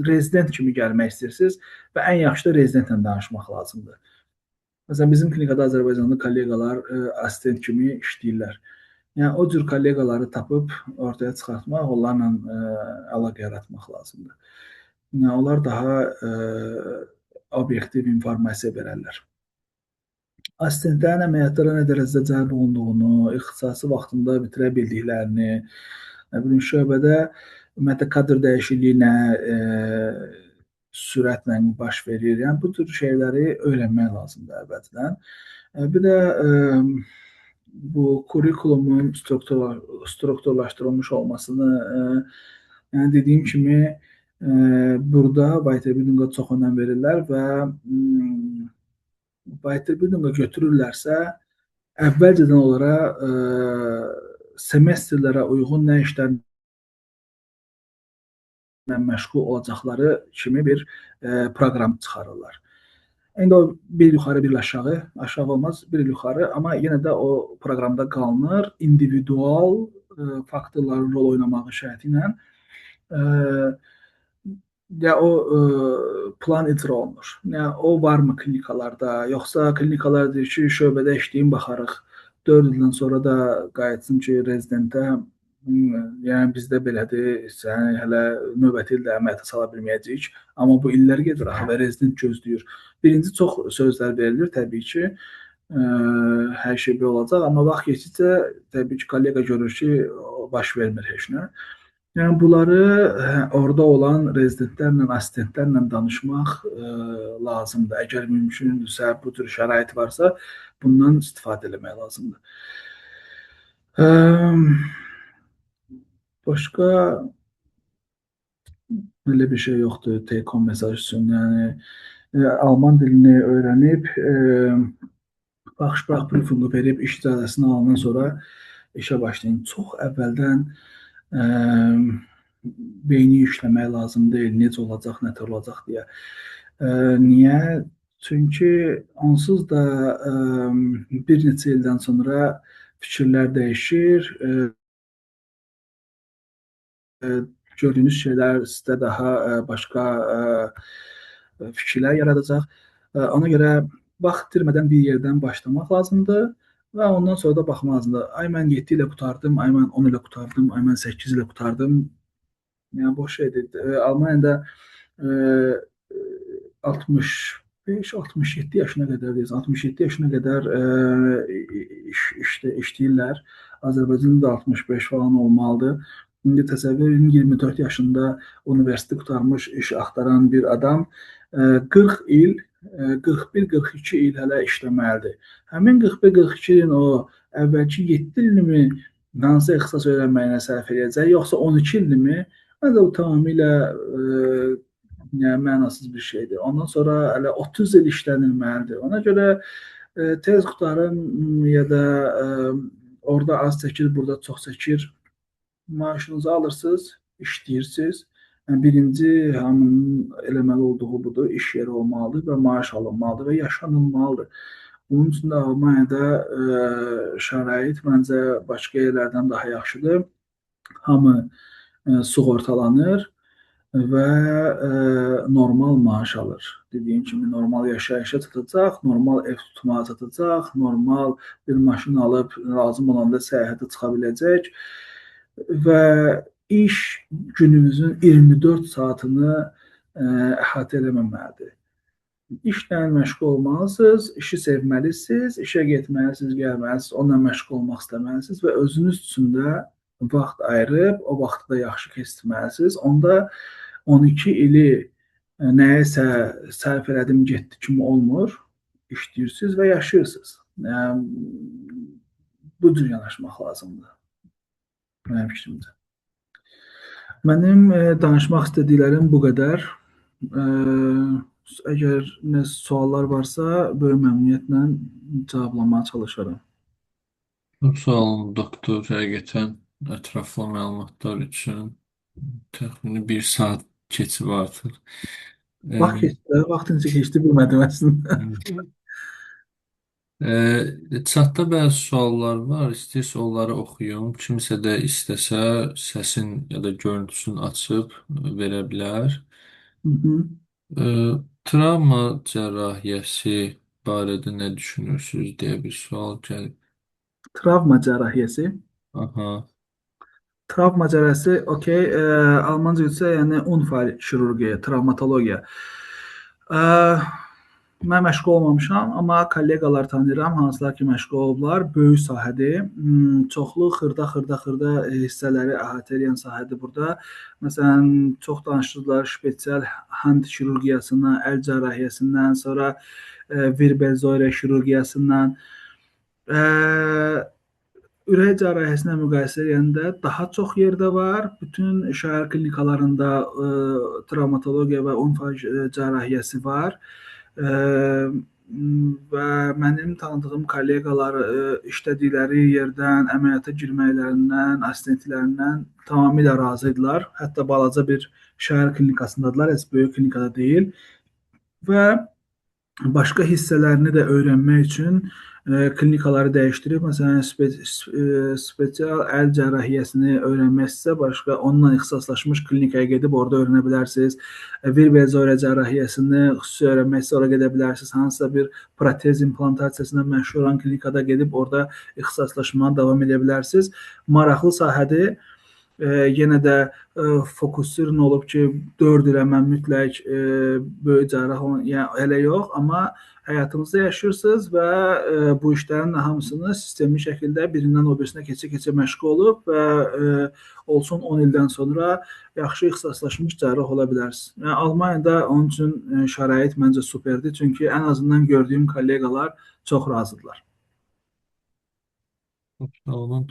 rezident kimi gəlmək istəyirsiniz və ən yaxşı da rezidentlə danışmaq lazımdır. Məsələn, bizim klinikada Azərbaycanlı kolleqalar asistent kimi işləyirlər. Yəni o cür kolleqaları tapıb ortaya çıxartmaq, onlarla əlaqə yaratmaq lazımdır. Yəni onlar daha obyektiv informasiya verərlər. Asistentlərin əməliyyatlara nə dərəcədə cəlb olunduğunu, ixtisası vaxtında bitirə bildiklərini, nə bilim, şöbədə ümumiyyətlə kadr dəyişikliyi nə sürətlə baş verir. Yəni bu cür şeyləri öyrənmək lazımdır əvvəlcədən. Bir də bu kurikulumun strukturlaşdırılmış olmasını, yəni dediyim kimi burada Weiterbildung'a çox önəm verirlər və Weiterbildung'a götürürlərsə, əvvəlcədən onlara semestrlərə uyğun nə işlərlə məşğul olacaqları kimi bir proqram çıxarırlar. İndi o bir yuxarı, bir aşağı, aşağı olmaz, bir yuxarı, amma yenə də o proqramda qalınır, individual faktorların rol oynamağı şərti ilə ya o plan icra olunur. Yəni o varmı klinikalarda, yoxsa klinikalar deyir ki, şöbədə işləyim, baxarıq. 4 ildən sonra da qayıtsın ki, rezidentə, yəni bizdə belədir, yəni hələ növbəti ildə əməliyyata sala bilməyəcəyik, amma bu illər gedir axı və rezident gözləyir. Birinci çox sözlər verilir təbii ki, hər şey belə olacaq, amma vaxt keçdikcə təbii ki, kollega görür ki, baş vermir heç nə. Yəni bunları orada olan rezidentlərlə, asistentlərlə danışmaq lazımdır. Əgər mümkündürsə, bu cür şərait varsa, bundan istifadə eləmək lazımdır. Başqa elə bir şey yoxdur take home mesaj üçün. Yəni alman dilini öyrənib, Fachsprachprüfung'u verib iş icazəsini alandan sonra işə başlayın. Çox əvvəldən beyni yükləmək lazım deyil, necə olacaq, nə tər olacaq deyə. Niyə? Çünki onsuz da bir neçə ildən sonra fikirlər dəyişir, gördüyünüz şeylər sizdə daha başqa fikirlər yaradacaq. Ona görə vaxt itirmədən bir yerdən başlamaq lazımdır və ondan sonra da baxmaq lazımdır. Ay mən 7 ilə qurtardım, ay mən 10 ilə qurtardım, ay mən 8 ilə qurtardım. Yəni boş şeydir. Almaniyada 65-67 yaşına qədər deyirsən, 67 yaşına qədər işləyirlər. Azərbaycanda da 65 falan olmalıdır. İndi təsəvvür edin, 24 yaşında universiteti qurtarmış, iş axtaran bir adam 40 il, 41-42 il hələ işləməlidir. Həmin 41-42 ilin o əvvəlki 7 ilini hansı ixtisas öyrənməyinə sərf edəcək, yoxsa 12 ilini? Məncə bu tamamilə yəni mənasız bir şeydir. Ondan sonra hələ 30 il işlənilməlidir. Ona görə tez qurtarım ya da orada az çəkir, burada çox çəkir. Maaşınızı alırsınız, işləyirsiniz. Yəni birinci hamının eləməli olduğu budur, iş yeri olmalıdır və maaş alınmalıdır və yaşanılmalıdır. Bunun üçün də Almaniyada şərait məncə başqa yerlərdən daha yaxşıdır. Hamı sığortalanır və normal maaş alır. Dediyim kimi normal yaşayışa çatacaq, normal ev tutmağa çatacaq, normal bir maşın alıb lazım olanda səyahətə çıxa biləcək və iş gününüzün 24 saatını əhatə eləməməlidir. İşlə məşğul olmalısınız, işi sevməlisiniz, işə getməlisiniz, gəlməlisiniz, onunla məşğul olmaq istəməlisiniz və özünüz üçün də vaxt ayırıb o vaxtı da yaxşı keçirməlisiniz. Onda 12 ili nəyəsə sərf elədim, getdi kimi olmur. İşləyirsiniz və yaşayırsınız. Yəni, bu cür yanaşmaq lazımdır mənim fikrimcə. Mənim danışmaq istədiklərim bu qədər. Əgər nə suallar varsa, böyük məmnuniyyətlə cevablamağa çalışaram. Çox sağ olun doktor, həqiqətən ətraflı məlumatlar üçün. Təxmini bir saat keçib artıq. Vaxt keçdi, vaxt necə keçdi bilmədim əslində. Chatda bəzi suallar var. İstəyirsə onları oxuyum. Kimsə də istəsə səsin ya da görüntüsünü açıb verə bilər. Hı -hı. Travma cərrahiyyəsi barədə nə düşünürsünüz deyə bir sual gəlib. Travma cərrahiyyəsi. Aha. Travma cərrahiyyəsi, okey, Almanca isə yəni Unfallchirurgie, travmatologiya. Mən məşğul olmamışam, amma kolleqalar tanıyıram, hansılar ki məşğul olublar. Böyük sahədir. Çoxlu xırda-xırda hissələri əhatə edən sahədir burada. Məsələn, çox danışırdılar spesial hand xirurgiyasından, əl cərrahiyyəsindən, sonra Wirbelsäule xirurgiyasından. Ürək cərrahiyyəsinə müqayisə edəndə daha çox yerdə var. Bütün şəhər klinikalarında travmatologiya və unfall cərrahiyyəsi var. Və mənim tanıdığım kolleqalar işlədikləri yerdən, əməliyyata girməklərindən, assistentlərindən tamamilə razı idilər. Hətta balaca bir şəhər klinikasındadılar, heç böyük klinikada deyil. Və başqa hissələrini də öyrənmək üçün klinikaları dəyişdirib, məsələn, spesial əl cərrahiyyəsini öyrənmək istəsə, başqa onunla ixtisaslaşmış klinikaya gedib orada öyrənə bilərsiniz. Wirbelsäule cərrahiyyəsini xüsusi öyrənmək istəsə ora gedə bilərsiniz. Hansısa bir protez implantasiyasına məşğul olan klinikada gedib orada ixtisaslaşmağa davam edə bilərsiniz. Maraqlı sahədir. Yenə də fokusirun olub ki, 4 ilə mən mütləq böyük cərrah olun, yəni elə yox, amma həyatınızda yaşayırsınız və bu işlərin hamısını sistemli şəkildə birindən o birisinə keçə-keçə məşğul olub və olsun 10 ildən sonra yaxşı ixtisaslaşmış cərrah ola bilərsiniz. Yəni Almaniyada onun üçün şərait məncə superdir, çünki ən azından gördüyüm kolleqalar çox razıdırlar. Çox sağ olun.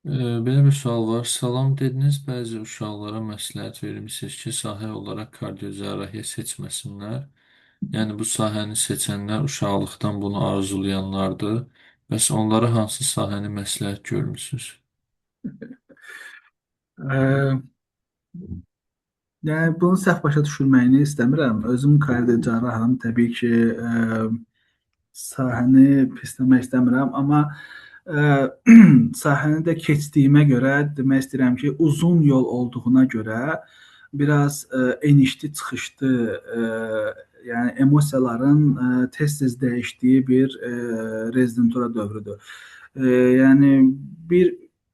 Belə bir sual var. Salam dediniz, bəzi uşaqlara məsləhət vermisiniz ki, sahə olaraq kardiocərrahiyyə seçməsinlər. Yəni bu sahəni seçənlər uşaqlıqdan bunu arzulayanlardır. Bəs onlara hansı sahəni məsləhət görmüsünüz? Yəni bunu səhv başa düşülməyini istəmirəm. Özüm kardiocərraham, təbii ki, sahəni pisləmək istəmirəm, amma sahəni də keçdiyimə görə demək istəyirəm ki, uzun yol olduğuna görə biraz enişli çıxışlı, yəni emosiyaların tez-tez dəyişdiyi bir rezidentura dövrüdür. Yəni bir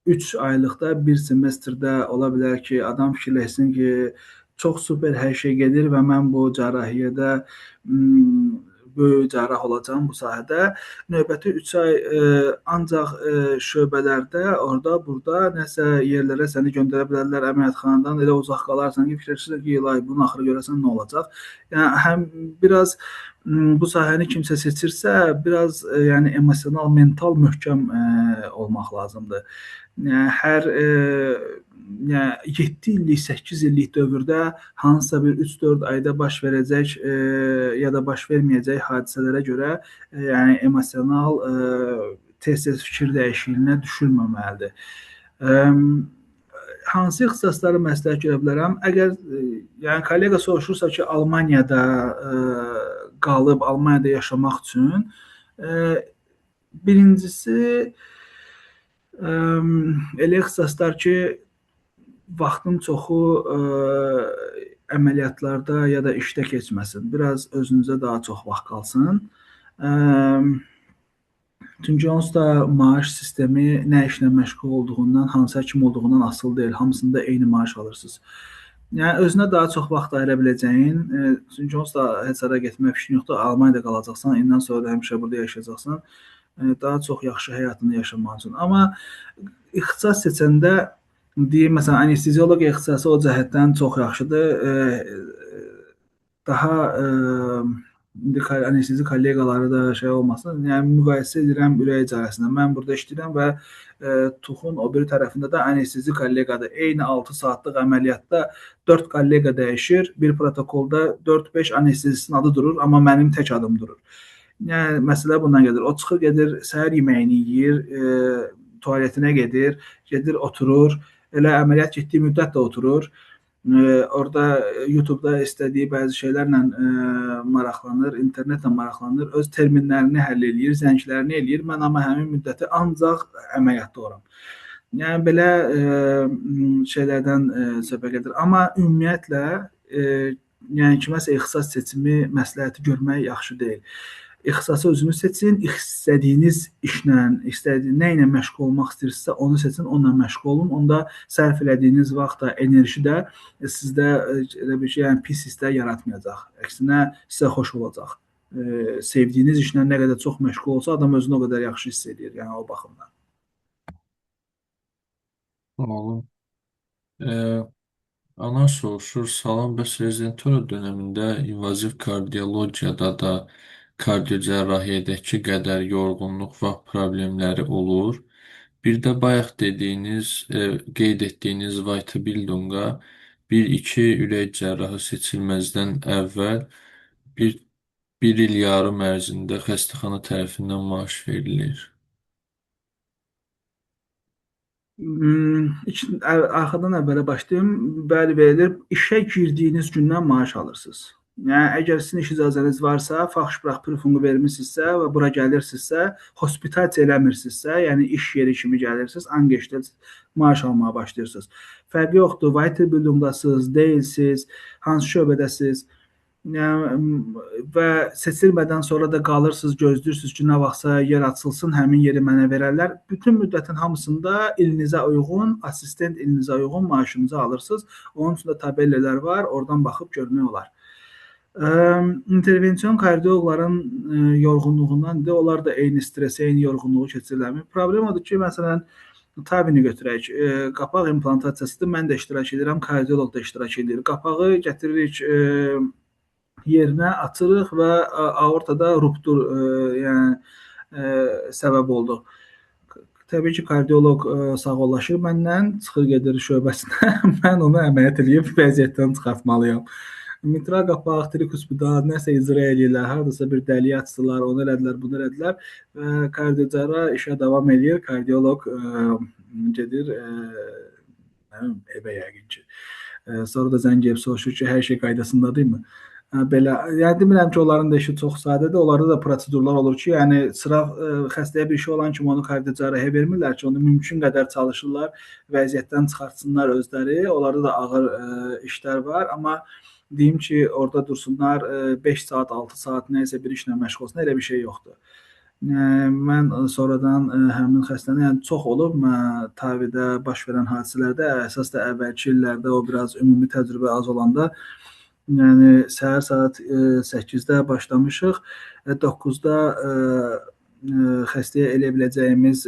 3 aylıqda, bir semestrdə ola bilər ki, adam fikirləşsin ki, çox super hər şey gedir və mən bu cərrahiyyədə böyük cərrah olacam bu sahədə. Növbəti 3 ay ancaq şöbələrdə, orada, burada nəsə yerlərə səni göndərə bilərlər əməliyyatxanadan, elə uzaq qalarsan ki, fikirləşirsən ki, ilahi, bunun axırı görəsən nə olacaq? Yəni həm biraz bu sahəni kimsə seçirsə, biraz yəni emosional, mental möhkəm olmaq lazımdır. Yəni hər yəni 7 illik, 8 illik dövrdə hansısa bir 3-4 ayda baş verəcək ya da baş verməyəcək hadisələrə görə yəni emosional tez-tez fikir dəyişikliyinə düşülməməlidir. Hansı ixtisasları məsləhət görə bilərəm? Əgər yəni kollega soruşursa ki, Almaniyada qalıb Almaniyada yaşamaq üçün birincisi elə ixtisaslar ki, vaxtın çoxu əməliyyatlarda ya da işdə keçməsin. Biraz özünüzə daha çox vaxt qalsın. Çünki onsuz da maaş sistemi nə işlə məşğul olduğundan, hansı həkim olduğundan asılı deyil. Hamısında eyni maaş alırsınız. Yəni özünə daha çox vaxt ayıra biləcəyin, çünki onsuz da heç hara getmək fikrin yoxdur. Almaniyada qalacaqsan, indən sonra da həmişə burada yaşayacaqsan. Daha çox yaxşı həyatını yaşamaq üçün. Amma ixtisas seçəndə deyim, məsələn, anesteziologiya ixtisası o cəhətdən çox yaxşıdır. Daha indi anestezi kolleqaları da şey olmasın, yəni müqayisə edirəm ürək cərrahisindən. Mən burada işləyirəm və tuxun o biri tərəfində də anestezi kolleqadır. Eyni 6 saatlıq əməliyyatda 4 kolleqa dəyişir. Bir protokolda 4-5 anestezistin adı durur, amma mənim tək adım durur. Yəni məsələ bundan gedir. O çıxır gedir, səhər yeməyini yeyir, tualetinə gedir, gedir oturur. Elə əməliyyat getdiyi müddət də oturur. Orada YouTube-da istədiyi bəzi şeylərlə maraqlanır, internetlə maraqlanır, öz terminlərini həll eləyir, zənglərini eləyir. Mən amma həmin müddəti ancaq əməliyyatda oluram. Yəni belə şeylərdən söhbət gedir. Amma ümumiyyətlə yəni kiməsə ixtisas seçimi məsləhəti görmək yaxşı deyil. İxtisası özünüz seçin, istədiyiniz işlə, istədiyiniz nə ilə məşğul olmaq istəyirsinizsə, onu seçin, onunla məşğul olun. Onda sərf elədiyiniz vaxt da, enerji də sizdə elə bir şey, yəni pis hisslər yaratmayacaq. Əksinə sizə xoş olacaq. Sevdiyiniz işlə nə qədər çox məşğul olsa, adam özünü o qədər yaxşı hiss edir, yəni o baxımdan. Olun. Ana soruşur, salam, bəs rezidentura dönəmində invaziv kardiologiyada da kardiocərrahiyyədəki qədər yorğunluq və problemləri olur. Bir də bayaq dediyiniz, qeyd etdiyiniz Weiterbildung'a 1-2 ürək cərrahı seçilməzdən əvvəl bir il yarım ərzində xəstəxana tərəfindən maaş verilir. Arxadan əvvələ başlayım. Bəli, verilir. İşə girdiyiniz gündən maaş alırsınız. Yəni, əgər sizin iş icazəniz varsa, Fachsprachprüfung'u vermisinizsə və bura gəlirsinizsə, hospitasiya eləmirsinizsə, yəni iş yeri kimi gəlirsiniz, angeçdə maaş almağa başlayırsınız. Fərqi yoxdur, Weiterbildung'dasınız, deyilsiniz, hansı şöbədəsiniz. Yəni, və seçilmədən sonra da qalırsınız, gözləyirsiniz ki, nə vaxtsa yer açılsın, həmin yeri mənə verərlər. Bütün müddətin hamısında ilinizə uyğun, asistent ilinizə uyğun maaşınızı alırsınız. Onun üçün də tabellər var, oradan baxıb görmək olar. İntervensiyon kardioloqların yorğunluğundan, onlar da eyni stresi, eyni yorğunluğu keçirirlərmi? Problem odur ki, məsələn, TAVI-ni götürək, qapaq implantasiyasıdır, mən də iştirak edirəm, kardioloq da iştirak edir. Qapağı gətiririk yerinə, açırıq və aortada ruptur yəni, səbəb oldu. Təbii ki, kardioloq sağollaşır məndən, çıxır gedir şöbəsinə, mən onu əməliyyat eləyib vəziyyətdən çıxartmalıyam. Mitral qapaq, trikuspidal, nəsə icra eləyirlər, haradasa bir dəliyə açdılar, onu elədilər, bunu elədilər və kardiocərrah işə davam eləyir, kardioloq gedir evə yəqin ki. Sonra da zəng edib soruşur ki, hər şey qaydasındadır mı? Belə, yəni demirəm ki, onların da işi çox sadədir, onlarda da prosedurlar olur ki, yəni sıra xəstəyə bir şey olan kimi onu kardiocərrahıya vermirlər ki, onu mümkün qədər çalışırlar, vəziyyətdən çıxartsınlar özləri, onlarda da ağır işlər var, amma deyim ki, orada dursunlar 5 saat, 6 saat nəysə bir işlə məşğul olsun, elə bir şey yoxdur. Mən sonradan həmin xəstəni, yəni çox olub TAVI-də baş verən hadisələrdə, əsas da əvvəlki illərdə o biraz ümumi təcrübə az olanda Yəni səhər saat 8-də başlamışıq, 9-da xəstəyə eləyə biləcəyimiz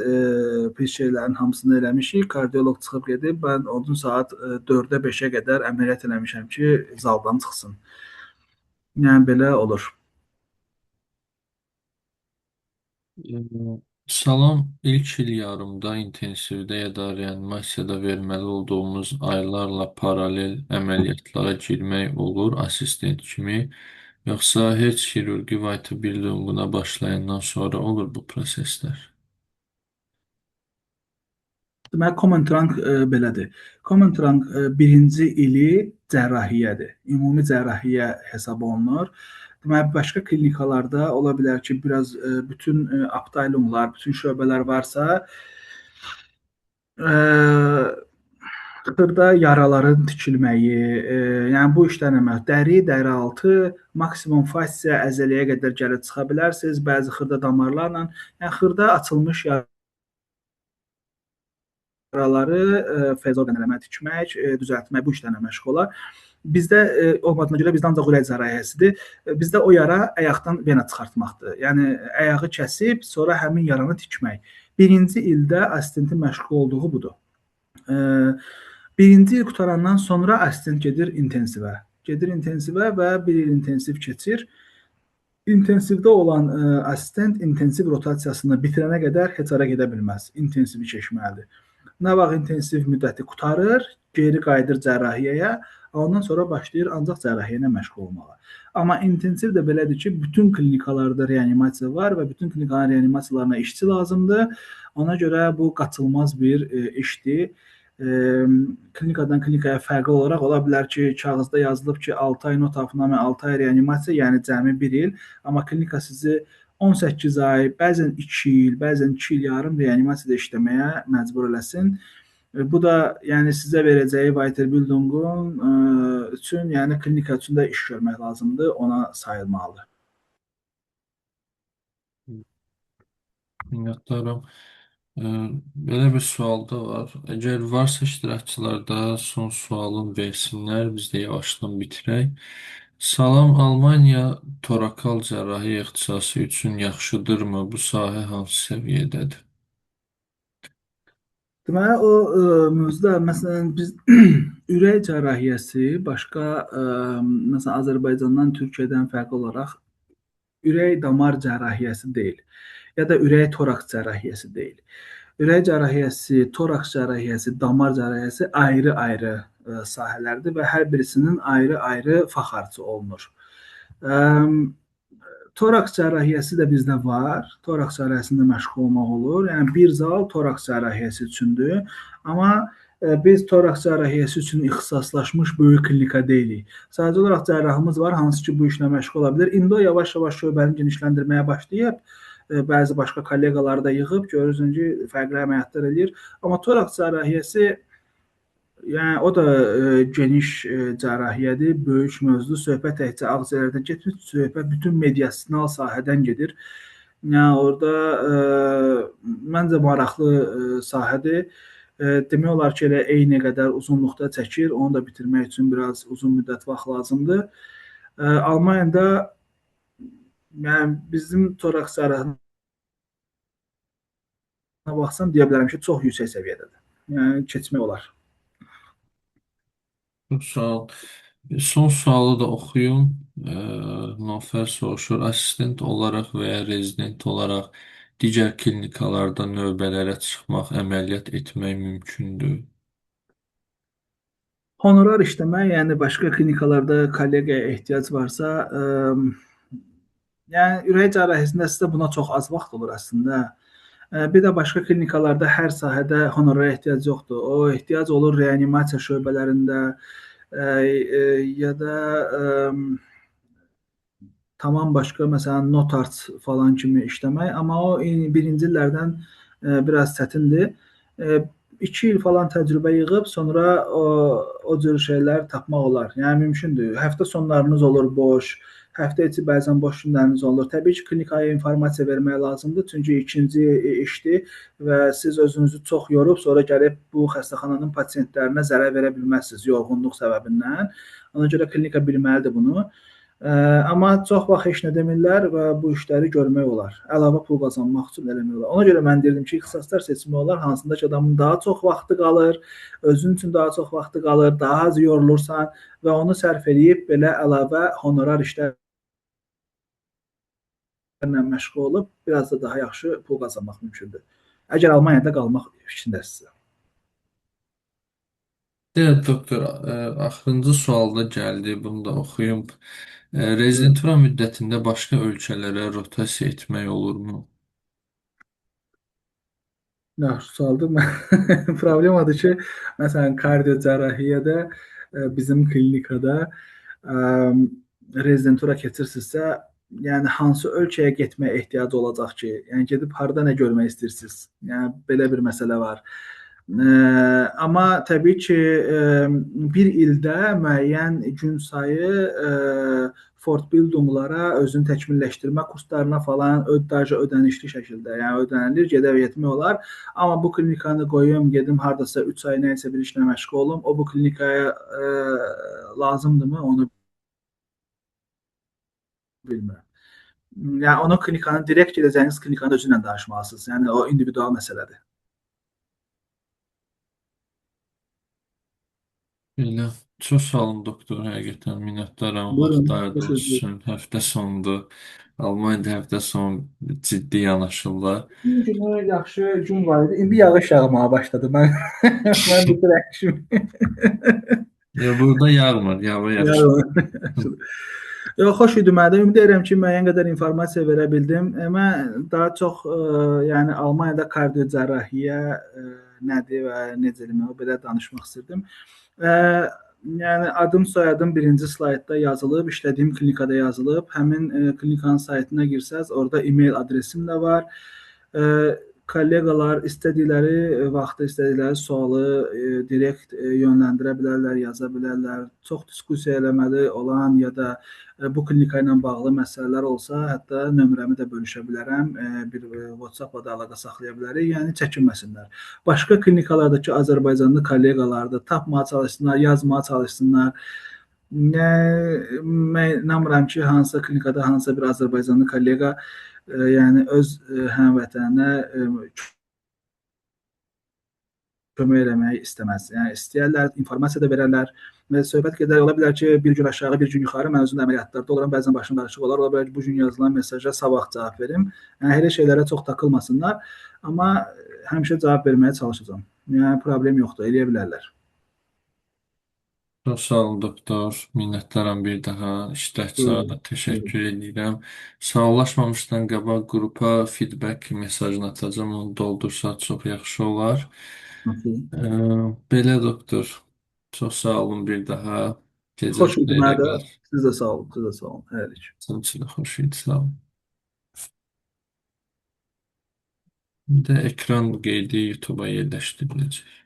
pis şeylərin hamısını eləmişik. Kardioloq çıxıb gedib, mən onun saat 4-ə 5-ə qədər əməliyyat eləmişəm ki, zaldan çıxsın. Yəni belə olur. Salam, ilk il yarımda intensivdə ya da reanimasiyada verməli olduğumuz aylarla paralel əməliyyatlara girmək olur asistent kimi, yoxsa heç xirurqi Weiterbildunguna başlayandan sonra olur bu proseslər? Deməli, Common Trunk belədir. Common Trunk birinci ili cərrahiyyədir. Ümumi cərrahiyyə hesab olunur. Deməli, başqa klinikalarda ola bilər ki, biraz bütün Abteilunglar, bütün şöbələr varsa, xırda yaraların tikilməyi, yəni bu işlərlə məşğul. Dəri, dərialtı, maksimum fasiya, əzələyə qədər gəlib çıxa bilərsiniz, bəzi xırda damarlarla. Yəni xırda açılmış yaraları fezorgan eləmək, tikmək, düzəltmək, bu işlərlə məşğul olar. Bizdə olmadığına görə bizdə ancaq ürək cərrahiyyəsidir. Bizdə o yara ayaqdan vena çıxartmaqdır. Yəni ayağı kəsib, sonra həmin yaranı tikmək. Birinci ildə asistentin məşğul olduğu budur. Birinci il qutarandan sonra asistent gedir intensivə. Gedir intensivə və bir il intensiv keçir. İntensivdə olan asistent intensiv rotasiyasını bitirənə qədər heç hara gedə bilməz. İntensivi keçməlidir. Nə vaxt intensiv müddəti qutarır, geri qayıdır cərrahiyyəyə, ondan sonra başlayır ancaq cərrahiyyə ilə məşğul olmağa. Amma intensiv də belədir ki, bütün klinikalarda reanimasiya var və bütün klinikaların reanimasiyalarına işçi lazımdır. Ona görə bu qaçılmaz bir işdir. Klinikadan klinikaya fərqli olaraq ola bilər ki, kağızda yazılıb ki, 6 ay Notaufnahme, 6 ay reanimasiya, yəni cəmi 1 il. Amma klinika sizi 18 ay, bəzən 2 il, bəzən 2 il yarım reanimasiyada işləməyə məcbur eləsin. Bu da yəni sizə verəcəyi Weiterbildungun üçün, yəni klinika üçün də iş görmək lazımdır, ona sayılmalıdır. Minnətdaram. Belə bir sual da var. Əgər varsa iştirakçılarda son sualın versinlər, biz də yavaşdan bitirək. Salam, Almaniya torakal cərrahiyyə ixtisası üçün yaxşıdırmı? Bu sahə hansı səviyyədədir? Deməli, o mövzuda, məsələn, biz ürək cərrahiyyəsi başqa, məsələn, Azərbaycandan, Türkiyədən fərqli olaraq ürək damar cərrahiyyəsi deyil ya da ürək toraks cərrahiyyəsi deyil. Ürək cərrahiyyəsi, toraks cərrahiyyəsi, damar cərrahiyyəsi ayrı-ayrı sahələrdir və hər birisinin ayrı-ayrı faxarçı olunur. Toraks cərrahiyyəsi də bizdə var. Toraks cərrahiyyəsində məşğul olmaq olur. Yəni bir zal toraks cərrahiyyəsi üçündür. Amma biz toraks cərrahiyyəsi üçün ixtisaslaşmış böyük klinika deyilik. Sadəcə olaraq cərrahımız var, hansı ki bu işlə məşğul ola bilər. İndi o yavaş-yavaş şöbəni genişləndirməyə başlayıb, bəzi başqa kolleqaları da yığıb, görürsünüz ki, fərqli əməliyyatlar eləyir. Amma toraks cərrahiyyəsi, yəni o da geniş cərrahiyyədir, böyük mövzudur. Söhbət təkcə ağciyərlərdən getmir, söhbət bütün mediastinal sahədən gedir. Yəni orada məncə maraqlı sahədir. Demək olar ki, elə eyni qədər uzunluqda çəkir, onu da bitirmək üçün biraz uzun müddət vaxt lazımdır. Almaniyada yəni bizim toraks cərrahiyyəsinə baxsam deyə bilərəm ki, çox yüksək səviyyədədir. Yəni keçmək olar. Çox sağ ol. Son sualı da oxuyum. Nofər soruşur, asistent olaraq və ya rezident olaraq digər klinikalarda növbələrə çıxmaq, əməliyyat etmək mümkündür? Honorar işləmək, yəni başqa klinikalarda kollegaya ehtiyac varsa, yəni ürək cərrahiyyəsində sizə buna çox az vaxt olur əslində. Bir də başqa klinikalarda hər sahədə honorara ehtiyac yoxdur. O ehtiyac olur reanimasiya şöbələrində ya da tamam başqa, məsələn, notart falan kimi işləmək. Amma o birinci illərdən biraz çətindir. 2 il falan təcrübə yığıb, sonra o cür şeylər tapmaq olar. Yəni mümkündür. Həftə sonlarınız olur boş, Həftə içi bəzən boş günləriniz olur. Təbii ki, klinikaya informasiya vermək lazımdır, çünki ikinci işdir və siz özünüzü çox yorub sonra gəlib bu xəstəxananın pasientlərinə zərər verə bilməzsiniz yorğunluq səbəbindən. Ona görə klinika bilməlidir bunu. Amma çox vaxt heç nə demirlər və bu işləri görmək olar. Əlavə pul qazanmaq üçün eləmək olar. Ona görə mən deyirdim ki, ixtisaslar seçmək olar, hansında ki adamın daha çox vaxtı qalır, özün üçün daha çox vaxtı qalır, daha az yorulursan və onu sərf eləyib belə əlavə honorar işlərlə məşğul olub biraz da daha yaxşı pul qazanmaq mümkündür. Əgər Almaniyada qalmaq fikrindəsinizsə. Evet doktor, axırıncı sual da gəldi, bunu da oxuyum. Rezidentura müddətində başqa ölkələrə rotasiya etmək olurmu? Yaxşı sualdır. Problem odur ki, məsələn, kardiocərrahiyyədə bizim klinikada rezidentura keçirsinizsə, yəni hansı ölkəyə getməyə ehtiyacı olacaq ki, yəni gedib harda nə görmək istəyirsiniz? Yəni belə bir məsələ var. Amma təbii ki, bir ildə müəyyən gün sayı Fortbildunglara, özünü təkmilləşdirmə kurslarına falan daja ödənişli şəkildə, yəni ödənilir, gedə və getmək olar. Amma bu klinikanı qoyum, gedim hardasa 3 ay nə isə bir işlə məşğul olum, o bu klinikaya lazımdırmı, onu bilmirəm. Yəni onu klinikanın direkt gedəcəyiniz klinikanın özü ilə danışmalısınız. Yəni o individual məsələdir. Belə. Çox sağ olun doktor, həqiqətən minnətdaram Buyurun, vaxt xoş ayırdığınız gördük. üçün. Həftə sonudur. Almaniyada həftə sonu ciddi yanaşırlar. Bu günü yaxşı gün var idi. İndi yağış yağmağa başladı. Mən bitirək şimdi. Ya burada yağmır, yağmur yaxşı. Yox, xoş idi mənə də. Ümid edirəm ki, müəyyən qədər informasiya verə bildim. Mən daha çox yəni Almaniyada kardiocərrahiyyə nədir və necə eləmək, belə danışmaq istirdim. Yəni adım, soyadım birinci slaydda yazılıb, işlədiyim klinikada yazılıb. Həmin klinikanın saytına girsəz, orada e-mail adresim də var. Kolleqalar istədikləri vaxtda istədikləri sualı direkt yönləndirə bilərlər, yaza bilərlər. Çox diskussiya eləməli olan ya da bu klinika ilə bağlı məsələlər olsa, hətta nömrəmi də bölüşə bilərəm. Bir WhatsApp-la da əlaqə saxlaya bilərik. Yəni çəkinməsinlər. Başqa klinikalardakı Azərbaycanlı kolleqalar da tapmağa çalışsınlar, yazmağa çalışsınlar. Mən inanmıram ki, hansısa klinikada hansısa bir Azərbaycanlı kolleqa yəni öz həmvətəninə kömək eləməyi istəməz. Yəni istəyərlər, informasiya da verərlər və söhbət gedər. Ola bilər ki, bir gün aşağı, bir gün yuxarı mən özüm də əməliyyatlarda oluram, bəzən başım qarışıq olar. Ola bilər ki, bu gün yazılan mesaja sabah cavab verim. Yəni elə şeylərə çox takılmasınlar, amma həmişə cavab verməyə çalışacağam. Yəni problem yoxdur, eləyə bilərlər. Çox sağ olun doktor. Minnətdaram bir daha iştirakçılara da təşəkkür edirəm. Sağollaşmamışdan qabaq qrupa feedback mesajını atacağam. Onu doldursaq çox yaxşı olar. Okay. Belə doktor. Çox sağ olun bir daha. Gecəniz Xoş idi xeyrə mənə də. qalsın. Siz də sağ olun, siz də sağ olun. Hələlik. Sizin üçün də xoş idi. Sağ olun. Bir də ekran qeydi YouTube-a yerləşdiriləcək.